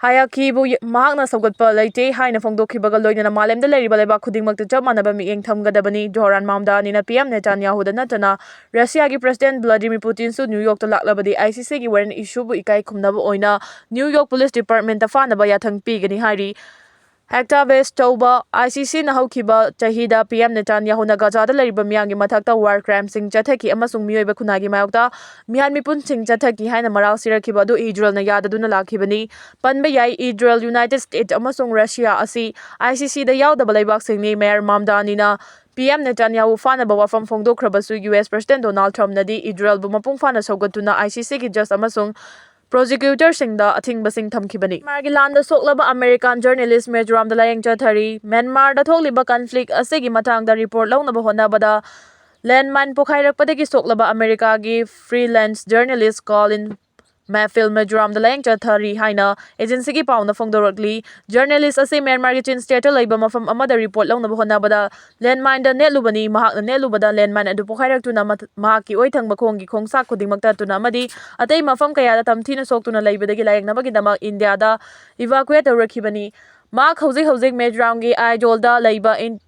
ꯍꯥꯌꯥꯀꯤꯕꯨ ꯌ-, ꯃꯍꯥꯛꯅ ꯁꯧꯒꯠꯄ ꯂꯩꯇꯦ ꯍꯥꯏꯅ ꯐꯣꯡꯗꯣꯛꯈꯤꯕꯒ ꯂꯣꯏꯅꯅ ꯃꯥꯂꯦꯝꯗ ꯂꯩꯔꯤꯕ ꯂꯩꯕꯥꯛ ꯈꯨꯗꯤꯡꯃꯛꯇ ꯆꯞ ꯃꯥꯟꯅꯕ ꯃꯤꯠꯌꯦꯡ ꯊꯝꯒꯗꯕꯅꯤ꯫ ꯖꯣꯍꯔꯥꯟ ꯃꯥꯝꯗꯥꯅꯤꯅ ꯄꯤ ꯑꯦꯝ ꯅꯦꯇꯥꯟꯌꯥꯍꯨꯗ ꯅꯠꯇꯅ ꯔꯁꯤꯌꯥꯒꯤ ꯄ꯭ꯔꯦꯁꯤꯗꯦꯟꯠ ꯚ꯭ꯂꯥꯗꯤꯃꯤꯔ ꯄꯨꯇꯤꯟꯁꯨ ꯅ꯭ꯌꯨ ꯌꯣꯔꯛꯇ ꯂꯥꯛꯂꯕꯗꯤ ꯑꯥꯏ ꯁꯤ ꯁꯤꯒꯤ ꯋꯥꯔꯦꯟ ꯏꯁꯨꯕꯨ ꯏꯀꯥꯏ ꯈꯨꯝꯅꯕ ꯑꯣꯏꯅ ꯅ꯭ꯌꯨ ꯌꯣꯔꯛ ꯄꯨꯂꯤꯁ ꯗꯤꯄꯥꯔꯠꯃꯦꯟꯠꯇ ꯐꯥꯅꯕ ꯌꯥꯊꯪ ꯄꯤꯒꯅꯤ ꯍꯥꯏꯔꯤ꯫ ꯍꯦꯛꯇꯥꯕꯦꯁ ꯇꯧꯕ ꯑꯥꯏ ꯁꯤ ꯁꯤꯅ ꯍꯧꯈꯤꯕ ꯆꯍꯤꯗ ꯄꯤ ꯑꯦꯝ ꯅꯦꯇꯥꯟꯌꯥꯍꯨꯅ ꯒꯖꯥꯗ ꯂꯩꯔꯤꯕ ꯃꯤꯌꯥꯝꯒꯤ ꯃꯊꯛꯇ ꯋꯥꯔ ꯀ꯭ꯔꯥꯏꯝꯁꯤꯡ ꯆꯠꯊꯈꯤ ꯑꯃꯁꯨꯡ ꯃꯤꯑꯣꯏꯕ ꯈꯨꯟꯅꯥꯏꯒꯤ ꯃꯥꯌꯣꯛꯇ ꯃꯤꯍꯥꯠ ꯃꯤꯄꯨꯟꯁꯤꯡ ꯆꯠꯊꯈꯤ ꯍꯥꯏꯅ ꯃꯔꯥꯜ ꯁꯤꯔꯛꯈꯤꯕ ꯑꯗꯨ ꯏꯖꯔꯦꯜꯅ ꯌꯥꯗꯗꯨꯅ ꯂꯥꯛꯈꯤꯕꯅꯤ꯫ ꯄꯟꯕ ꯌꯥꯏ, ꯏꯖꯔꯦꯜ ꯌꯨꯅꯥꯏꯇꯦꯗ ꯁ꯭ꯇꯦꯠ ꯑꯃꯁꯨꯡ ꯔꯁꯤꯌꯥ ꯑꯁꯤ ꯑꯥꯏ ꯁꯤ ꯁꯤꯗ ꯌꯥꯎꯗꯕ ꯂꯩꯕꯥꯛꯁꯤꯡꯅꯤ꯫ ꯃꯦꯌꯔ ꯃꯥꯝꯗꯥꯅꯤꯅ ꯄꯤ ꯑꯦꯝ ꯅꯦꯇꯥꯟꯌꯥꯍꯨ ꯐꯥꯅꯕ ꯋꯥꯐꯝ ꯐꯣꯡꯗꯣꯛꯈ꯭ꯔꯕꯁꯨ ꯌꯨ ꯑꯦꯁ ꯄ꯭ꯔꯦꯁꯤꯗꯦꯟꯠ ꯗꯣꯅꯥꯜꯗ ꯇ꯭ꯔꯝꯞꯅꯗꯤ ꯏꯖꯔꯦꯜꯕꯨ ꯃꯄꯨꯡ ꯐꯥꯅ ꯁꯧꯒꯠꯇꯨꯅ ꯑꯥꯏ ꯁꯤ ꯁꯤꯒꯤ ꯖꯖ ꯑꯃꯁꯨꯡ ꯄ꯭ꯔꯣꯁꯤꯀ꯭ꯌꯨꯇꯔꯁꯤꯡꯗ ꯑꯊꯤꯡꯕꯁꯤꯡ ꯊꯝꯈꯤꯕꯅꯤ꯫ ꯃ꯭ꯌꯥꯟꯃꯥꯔꯒꯤ ꯂꯥꯟꯗ ꯁꯣꯛꯂꯕ ꯑꯃꯦꯔꯤꯀꯥꯟ ꯖꯔꯅꯦꯂꯤꯁ ꯃꯤꯖꯣꯔꯥꯝꯗ ꯂꯥꯌꯦꯡ ꯆꯠꯊꯔꯤ꯫ ꯃ꯭ꯌꯥꯟꯃꯥꯔꯗ ꯊꯣꯛꯂꯤꯕ ꯀꯟꯐ꯭ꯂꯤꯛ ꯑꯁꯤꯒꯤ ꯃꯇꯥꯡꯗ ꯔꯤꯄꯣꯔꯠ ꯂꯧꯅꯕ ꯍꯣꯠꯅꯕꯗ ꯂꯦꯟꯃꯥꯏꯟ ꯄꯣꯈꯥꯏꯔꯛꯄꯗꯒꯤ ꯁꯣꯛꯂꯕ ꯑꯃꯦꯔꯤꯀꯥꯒꯤ ꯐ꯭ꯔꯤꯂꯦꯟꯁ ꯖꯔꯅꯦꯂꯤꯁ ꯀꯣꯂꯤꯟ ꯃꯦꯐꯤꯜ ꯃꯤꯖꯣꯔꯥꯝꯗ ꯂꯥꯌꯦꯡ ꯆꯠꯊꯔꯤ ꯍꯥꯏꯅ ꯑꯦꯖꯦꯟꯁꯤꯒꯤ ꯄꯥꯎꯅ ꯐꯣꯡꯗꯣꯔꯛꯂꯤ꯫ ꯖꯔꯅꯦꯂꯤꯁ ꯑꯁꯤ ꯃ꯭ꯌꯥꯟꯃꯥꯔꯒꯤ ꯆꯤꯟ ꯁ꯭ꯇꯦꯠꯇ ꯂꯩꯕ ꯃꯐꯝ ꯑꯃꯗ ꯔꯤꯄꯣꯔꯠ ꯂꯧꯅꯕ ꯍꯣꯠꯅꯕꯗ ꯂꯦꯟꯃꯥꯏꯟꯗ ꯅꯦꯠꯂꯨꯕꯅꯤ꯫ ꯃꯍꯥꯛꯅ ꯅꯦꯠꯂꯨꯕꯗ ꯂꯦꯟꯃꯥꯏꯟ ꯑꯗꯨ ꯄꯣꯈꯥꯏꯔꯛꯇꯨꯅ ꯃꯊ-, ꯃꯍꯥꯛꯀꯤ ꯑꯣꯏꯊꯪꯕ ꯈꯣꯡꯒꯤ ꯈꯣꯡꯁꯥꯛ ꯈꯨꯗꯤꯡꯃꯛ ꯇꯠꯇꯨꯅ ꯑꯃꯗꯤ ꯑꯇꯩ ꯃꯐꯝ ꯀꯌꯥꯗ ꯇꯝꯊꯤꯅ ꯁꯣꯛꯇꯨꯅ ꯂꯩꯕꯗꯒꯤ ꯂꯥꯌꯦꯡꯅꯕꯒꯤꯗꯃꯛ ꯏꯟꯗꯤꯌꯥꯗ ꯏꯚꯥꯀ꯭ꯌꯨꯑꯦꯠ ꯇꯧꯔꯛꯈꯤꯕꯅꯤ꯫ ꯃꯍꯥꯛ ꯍꯧꯖꯤꯛ ꯍꯧꯖꯤꯛ ꯃꯤꯖꯣꯔꯥꯝꯒꯤ ꯑꯥꯏꯖꯣꯜꯗ ꯂꯩꯕ ꯏꯟ-,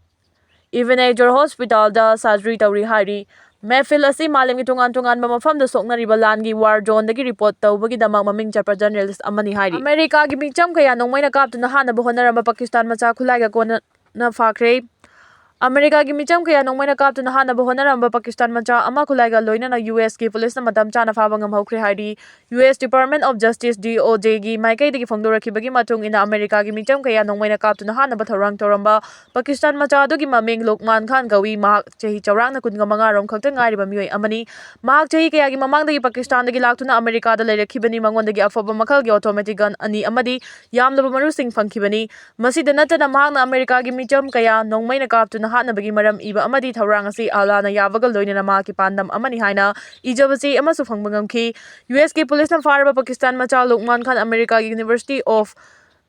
ꯏꯕꯦꯅꯦꯖꯔ ꯍꯣꯁꯄꯤꯇꯥꯜꯗ ꯁꯔꯖꯔꯤ ꯇꯧꯔꯤ ꯍꯥꯏꯔꯤ꯫ ꯃꯦꯐꯤꯜ ꯑꯁꯤ ꯃꯥꯂꯦꯝꯒꯤ ꯇꯣꯉꯥꯟ ꯇꯣꯉꯥꯟꯕ ꯃꯐꯝꯗ ꯁꯣꯛꯅꯔꯤꯕ ꯂꯥꯟꯒꯤ ꯋꯥꯔ ꯖꯣꯟꯗꯒꯤ ꯔꯤꯄꯣꯔꯠ ꯇꯧꯕꯒꯤꯗꯃꯛ ꯃꯃꯤꯡ ꯆꯠꯄ ꯖꯔꯅꯦꯂꯤꯁ ꯑꯃꯅꯤ ꯍꯥꯏꯔꯤ꯫ ꯑꯃꯦꯔꯤꯀꯥꯒꯤ ꯃꯤꯆꯝ ꯀꯌꯥ ꯅꯣꯡꯃꯩꯅ ꯀꯥꯞꯇꯨꯅ ꯍꯥꯠꯅꯕ ꯍꯣꯠꯅꯔꯝꯕ ꯄꯥꯀꯤꯁꯇꯥꯟ ꯃꯆꯥ ꯈꯨꯠꯂꯥꯏꯒ ꯀꯣꯟꯅ ꯐꯥꯈ꯭ꯔꯦ꯫ ꯑꯃꯦꯔꯤꯀꯥꯒꯤ ꯃꯤꯆꯝ ꯀꯌꯥ ꯅꯣꯡꯃꯩꯅ ꯀꯥꯞꯇꯨꯅ ꯍꯥꯠꯅꯕ ꯍꯣꯠꯅꯔꯝꯕ ꯄꯥꯀꯤꯁꯇꯥꯟ ꯃꯆꯥ ꯑꯃ ꯈꯨꯠꯂꯥꯏꯒ ꯂꯣꯏꯅꯅ ꯌꯨ ꯑꯦꯁꯀꯤ ꯄꯨꯂꯤꯁꯅ ꯃꯇꯝ ꯆꯥꯅ ꯐꯥꯕ ꯉꯝꯍꯧꯈ꯭ꯔꯦ ꯍꯥꯏꯔꯤ꯫ U S Department of Justice, D O J ꯒꯤ ꯃꯥꯏꯀꯩꯗꯒꯤ ꯐꯣꯡꯗꯣꯔꯛꯈꯤꯕꯒꯤ ꯃꯇꯨꯡ ꯏꯟꯅ, ꯑꯃꯦꯔꯤꯀꯥꯒꯤ ꯃꯤꯆꯝ ꯀꯌꯥ ꯅꯣꯡꯃꯩꯅ ꯀꯥꯞꯇꯨꯅ ꯍꯥꯠꯅꯕ ꯊꯧꯔꯥꯡ ꯇꯧꯔꯝꯕ ꯄꯥꯀꯤꯁꯇꯥꯟ ꯃꯆꯥ ꯑꯗꯨꯒꯤ ꯃꯃꯤꯡ ꯂꯨꯛꯃꯥꯟ ꯈꯥꯟ ꯀꯧꯏ꯫ ꯃꯍꯥꯛ ꯆꯍꯤ ꯆꯥꯎꯔꯥꯛꯅ ꯀꯨꯟꯒ ꯃꯉꯥ ꯔꯣꯝ ꯈꯛꯇ ꯉꯥꯏꯔꯤꯕ ꯃꯤꯑꯣꯏ ꯑꯃꯅꯤ꯫ ꯃꯍꯥꯛ ꯆꯍꯤ ꯀꯌꯥꯒꯤ ꯃꯃꯥꯡꯗꯒꯤ ꯄꯥꯀꯤꯁꯇꯥꯟꯗꯒꯤ ꯂꯥꯛꯇꯨꯅ ꯑꯃꯦꯔꯤꯀꯥꯗ ꯂꯩꯔꯛꯈꯤꯕꯅꯤ꯫ ꯃꯉꯣꯟꯗꯒꯤ ꯑꯐꯕ ꯃꯈꯜꯒꯤ automatic gun ꯑꯅꯤ ꯑꯃꯗꯤ ꯌꯥꯝꯂꯕ ꯃꯔꯨꯁꯤꯡ ꯐꯪꯈꯤꯕꯅꯤ꯫ ꯃꯁꯤꯗ ꯅꯠꯇꯅ, ꯃꯍꯥꯛꯅ ꯑꯃꯦꯔꯤꯀꯥꯒꯤ ꯃꯤꯆꯝ ꯀꯌꯥ ꯅꯣꯡꯃꯩꯅ ꯀꯥꯞꯇꯨꯅ ꯍꯥꯠꯅꯕꯒꯤ ꯃꯔꯝ ꯏꯕ ꯑꯃꯗꯤ ꯊꯧꯔꯥꯡ ꯑꯁꯤ ꯑꯜꯂꯥꯅ ꯌꯥꯕꯒ ꯂꯣꯏꯅꯅ ꯃꯍꯥꯛꯀꯤ ꯄꯥꯟꯗꯝ ꯑꯃꯅꯤ ꯍꯥꯏꯅ ꯏꯖꯕ ꯆꯦ ꯑꯃꯁꯨ ꯐꯪꯕ ꯉꯝꯈꯤ꯫ ꯌꯨ ꯑꯦꯁꯀꯤ ꯄꯨꯂꯤꯁꯅ ꯐꯥꯔꯕ ꯄꯥꯀꯤꯁꯇꯥꯟ ꯃꯆꯥ ꯂꯨꯛꯃꯥꯟ ꯈꯥꯟ ꯑꯃꯦꯔꯤꯀꯥꯒꯤ University of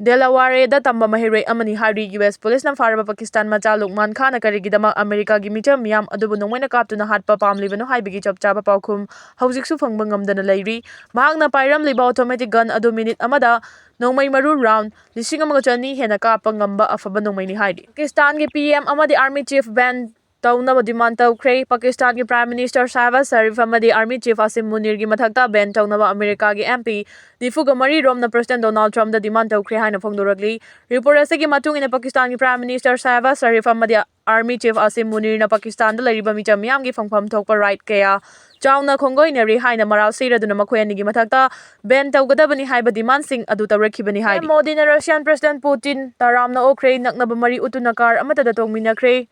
Delawareꯗ ꯇꯝꯕ ꯃꯍꯩꯔꯣꯏ ꯑꯃꯅꯤ ꯍꯥꯏꯔꯤ꯫ ꯌꯨ ꯑꯦꯁ ꯄꯨꯂꯤꯁꯅ ꯐꯥꯔꯕ ꯄꯥꯀꯤꯁꯇꯥꯟ ꯃꯆꯥ ꯂꯨꯛꯃꯥꯟ ꯈꯥꯟꯅ ꯀꯔꯤꯒꯤꯗꯃꯛ ꯑꯃꯦꯔꯤꯀꯥꯒꯤ ꯃꯤꯆꯝ ꯃꯤꯌꯥꯝ ꯑꯗꯨꯕꯨ ꯅꯣꯡꯃꯩꯅ ꯀꯥꯞꯇꯨꯅ ꯍꯥꯠꯄ ꯄꯥꯝꯂꯤꯕꯅꯣ ꯍꯥꯏꯕꯒꯤ ꯆꯞ ꯆꯥꯕ ꯄꯥꯎꯈꯨꯝ ꯍꯧꯖꯤꯛꯁꯨ ꯐꯪꯕ ꯉꯝꯗꯅ ꯂꯩꯔꯤ꯫ ꯃꯍꯥꯛꯅ ꯄꯥꯏꯔꯝꯂꯤꯕ automatic gun ꯑꯗꯨ ꯃꯤꯅꯤꯠ ꯑꯃꯗ ꯅꯣꯡꯃꯩ ꯃꯔꯨ round ꯂꯤꯁꯤꯡ ꯑꯃꯒ ꯆꯅꯤ ꯍꯦꯟꯅ ꯀꯥꯞꯄ ꯉꯝꯕ ꯑꯐꯕ ꯅꯣꯡꯃꯩꯅꯤ ꯍꯥꯏꯔꯤ꯫ ꯄꯥꯀꯤꯁꯇꯥꯟꯒꯤ P M ꯑꯃꯗꯤ Army Chief ban ꯇꯧꯅꯕ demand ꯇꯧꯈ꯭ꯔꯦ꯫ ꯄꯥꯀꯤꯁꯇꯥꯟꯒꯤ Prime Minister ꯁꯍꯕꯥꯖ ꯁꯔꯤꯐ ꯑꯃꯗꯤ Army Chief ꯑꯁꯤꯝ ꯃꯨꯅꯤꯔꯒꯤ ꯃꯊꯛꯇ ban ꯇꯧꯅꯕ ꯑꯃꯦꯔꯤꯀꯥꯒꯤ M P ꯅꯤꯐꯨꯒ ꯃꯔꯤ ꯔꯣꯝꯅ President Donald Trumpꯗ demand ꯇꯧꯈ꯭ꯔꯦ ꯍꯥꯏꯅ ꯐꯣꯡꯗꯣꯔꯛꯂꯤ꯫ Report ꯑꯁꯤꯒꯤ ꯃꯇꯨꯡ ꯏꯟꯅ, ꯄꯥꯀꯤꯁꯇꯥꯟꯒꯤ Prime Minister ꯁꯍꯕꯥꯖ ꯁꯔꯤꯐ ꯑꯃꯗꯤ Army Chief ꯑꯁꯤꯝ ꯃꯨꯅꯤꯔꯅ ꯄꯥꯀꯤꯁꯇꯥꯟꯗ ꯂꯩꯔꯤꯕ ꯃꯤꯆꯝ ꯃꯤꯌꯥꯝꯒꯤ ꯐꯪꯐꯝ ꯊꯣꯛꯄ right ꯀꯌꯥ ꯆꯥꯎꯅ ꯈꯣꯡꯒꯣꯏꯅꯔꯤ ꯍꯥꯏꯅ ꯃꯔꯥꯜ ꯁꯤꯔꯗꯨꯅ ꯃꯈꯣꯏ ꯑꯅꯤꯒꯤ ꯃꯊꯛꯇ ban ꯇꯧꯒꯗꯕꯅꯤ ꯍꯥꯏꯕ demandꯁꯤꯡ ꯑꯗꯨ ꯇꯧꯔꯛꯈꯤꯕꯅꯤ ꯍꯥꯏꯔꯤ꯫ ꯄꯤ ꯑꯦꯝ ꯃꯣꯗꯤꯅ Russian President Putin ꯇꯔꯥꯝꯅ ꯑꯣꯛꯈ꯭ꯔꯦ, ꯅꯛꯅꯕ ꯃꯔꯤ ꯎꯠꯇꯨꯅ car ꯑꯃꯠꯇꯗ ꯇꯣꯡꯃꯤꯟꯅꯈ꯭ꯔꯦ꯫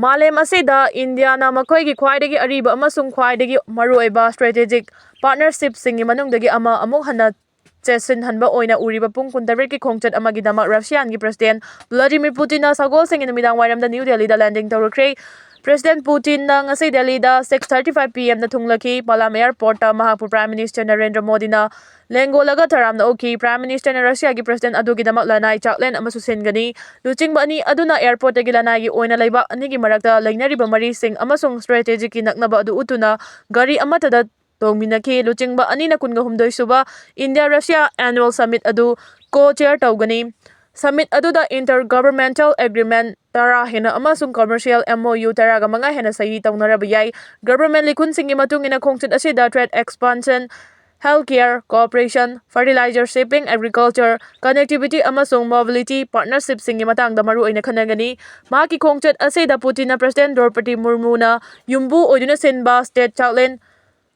ꯃꯥꯂꯦꯝ ꯑꯁꯤꯗ ꯏꯟꯗꯤꯌꯥꯅ ꯃꯈꯣꯏꯒꯤ ꯈ꯭ꯋꯥꯏꯗꯒꯤ ꯑꯔꯤꯕ ꯑꯃꯁꯨꯡ ꯈ꯭ꯋꯥꯏꯗꯒꯤ ꯃꯔꯨꯑꯣꯏꯕ strategic partnershipꯁꯤꯡꯒꯤ ꯃꯅꯨꯡꯗꯒꯤ ꯑꯃ ꯑꯃꯨꯛ ꯍꯟꯅ ꯆꯦꯠꯁꯤꯟꯍꯟꯕ ꯑꯣꯏꯅ ꯎꯔꯤꯕ ꯄꯨꯡ ꯀꯨꯟꯇꯔꯦꯠꯀꯤ ꯈꯣꯡꯆꯠ ꯑꯃꯒꯤꯗꯃꯛ Russianꯒꯤ President Vladimir Putinꯅ ꯁꯒꯣꯜꯁꯦꯟꯒꯤ ꯅꯨꯃꯤꯗꯥꯡ ꯋꯥꯏꯔꯝꯗ New Delhiꯗ landing ꯇꯧꯔꯛꯈ꯭ꯔꯦ꯫ President Putinꯅ ꯉꯁꯤ Delhiꯗ six thirty-five P Mꯗ ꯊꯨꯡꯂꯈꯤ꯫ Palam Airportꯇ ꯃꯍꯥꯛꯄꯨ Prime Minister ꯅꯔꯦꯟꯗ꯭ꯔ ꯃꯣꯗꯤꯅ ꯂꯦꯡꯒꯣꯜꯂꯒ ꯇꯔꯥꯝꯅ ꯑꯣꯛꯈꯤ꯫ Prime Ministerꯅ Russiaꯒꯤ President ꯑꯗꯨꯒꯤꯗꯃꯛ ꯂꯅꯥꯏ ꯆꯥꯛꯂꯦꯟ ꯑꯃꯁꯨ ꯁꯤꯟꯒꯅꯤ꯫ ꯂꯨꯆꯤꯡꯕ ꯑꯅꯤ ꯑꯗꯨꯅ airportꯇꯒꯤ ꯂꯅꯥꯏꯒꯤ ꯑꯣꯏꯅ ꯂꯩꯕꯥꯛ ꯑꯅꯤꯒꯤ ꯃꯔꯛꯇ ꯂꯩꯅꯔꯤꯕ ꯃꯔꯤꯁꯤꯡ ꯑꯃꯁꯨꯡ strategyꯒꯤ ꯅꯛꯅꯕ ꯑꯗꯨ ꯎꯠꯇꯨꯅ ꯒꯥꯔꯤ ꯑꯃꯠꯇꯗ ꯇꯣꯡꯃꯤꯟꯅꯈꯤ꯫ ꯂꯨꯆꯤꯡꯕ ꯑꯅꯤꯅ ꯀꯨꯟꯒ ꯍꯨꯝꯗꯣꯏ ꯁꯨꯕ India Russia Annual Summit ꯑꯗꯨ co-chair ꯇꯧꯒꯅꯤ꯫ Summit ꯑꯗꯨꯗ Inter Governmental Agreement ꯇꯔꯥ ꯍꯦꯟꯅ ꯑꯃꯁꯨꯡ Commercial M O U ꯇꯔꯥꯒ ꯃꯉꯥ ꯍꯦꯟꯅ ꯁꯍꯤ ꯇꯧꯅꯔꯕ ꯌꯥꯏ꯫ Government ꯂꯤꯈꯨꯟꯁꯤꯡꯒꯤ ꯃꯇꯨꯡ ꯏꯟꯅ, ꯈꯣꯡꯆꯠ ꯑꯁꯤꯗ trade expansion, healthcare cooperation, fertilizer, shipping, agriculture, connectivity ꯑꯃꯁꯨꯡ mobility partnershipꯁꯤꯡꯒꯤ ꯃꯇꯥꯡꯗ ꯃꯔꯨꯑꯣꯏꯅ ꯈꯟꯅꯒꯅꯤ꯫ ꯃꯍꯥꯛꯀꯤ ꯈꯣꯡꯆꯠ ꯑꯁꯤꯗ ꯄꯨꯇꯤꯟꯅ President ꯗ꯭ꯔꯧꯄꯗꯤ ꯃꯨꯔꯃꯨꯅ ꯌꯨꯝꯕꯨ ꯑꯣꯏꯗꯨꯅ ꯁꯤꯟꯕ state ꯆꯥꯛꯂꯦꯟ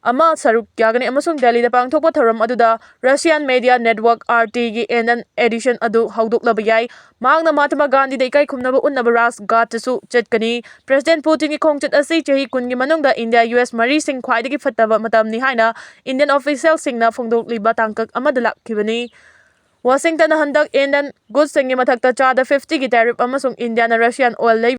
ꯑꯃ ꯁꯔꯨꯛ ꯌꯥꯒꯅꯤ ꯑꯃꯁꯨꯡ ꯗꯦꯜꯂꯤꯗ ꯄꯥꯡꯊꯣꯛꯄ ꯊꯧꯔꯝ ꯑꯗꯨꯗ Russian Media Network, R T ꯒꯤ N N edition ꯑꯗꯨ ꯍꯧꯗꯣꯛꯂꯕ ꯌꯥꯏ꯫ ꯃꯍꯥꯛꯅ ꯃꯍꯥꯇꯃꯥ ꯒꯥꯟꯙꯤꯗ ꯏꯀꯥꯏ ꯈꯨꯝꯅꯕ ꯎꯠꯅꯕ ꯔꯥꯖ ꯘꯥꯠꯇꯁꯨ ꯆꯠꯀꯅꯤ꯫ President ꯄꯨꯇꯤꯟꯒꯤ ꯈꯣꯡꯆꯠ ꯑꯁꯤ ꯆꯍꯤ ꯀꯨꯟꯒꯤ ꯃꯅꯨꯡꯗ India U S ꯃꯔꯤꯁꯤꯡ ꯈ꯭ꯋꯥꯏꯗꯒꯤ ꯐꯠꯇꯕ ꯃꯇꯝꯅꯤ ꯍꯥꯏꯅ Indian officialꯁꯤꯡꯅ ꯐꯣꯡꯗꯣꯛꯂꯤꯕ ꯇꯥꯡꯀꯛ ꯑꯃꯗ ꯂꯥꯛꯈꯤꯕꯅꯤ꯫ Washingtonꯅ ꯍꯟꯗꯛ Indian goodsꯁꯤꯡꯒꯤ ꯃꯊꯛꯇ ꯆꯥꯗ fiftyꯒꯤ tariff ꯑꯃꯁꯨꯡ Indiaꯅ Russian oil ꯂꯩꯕ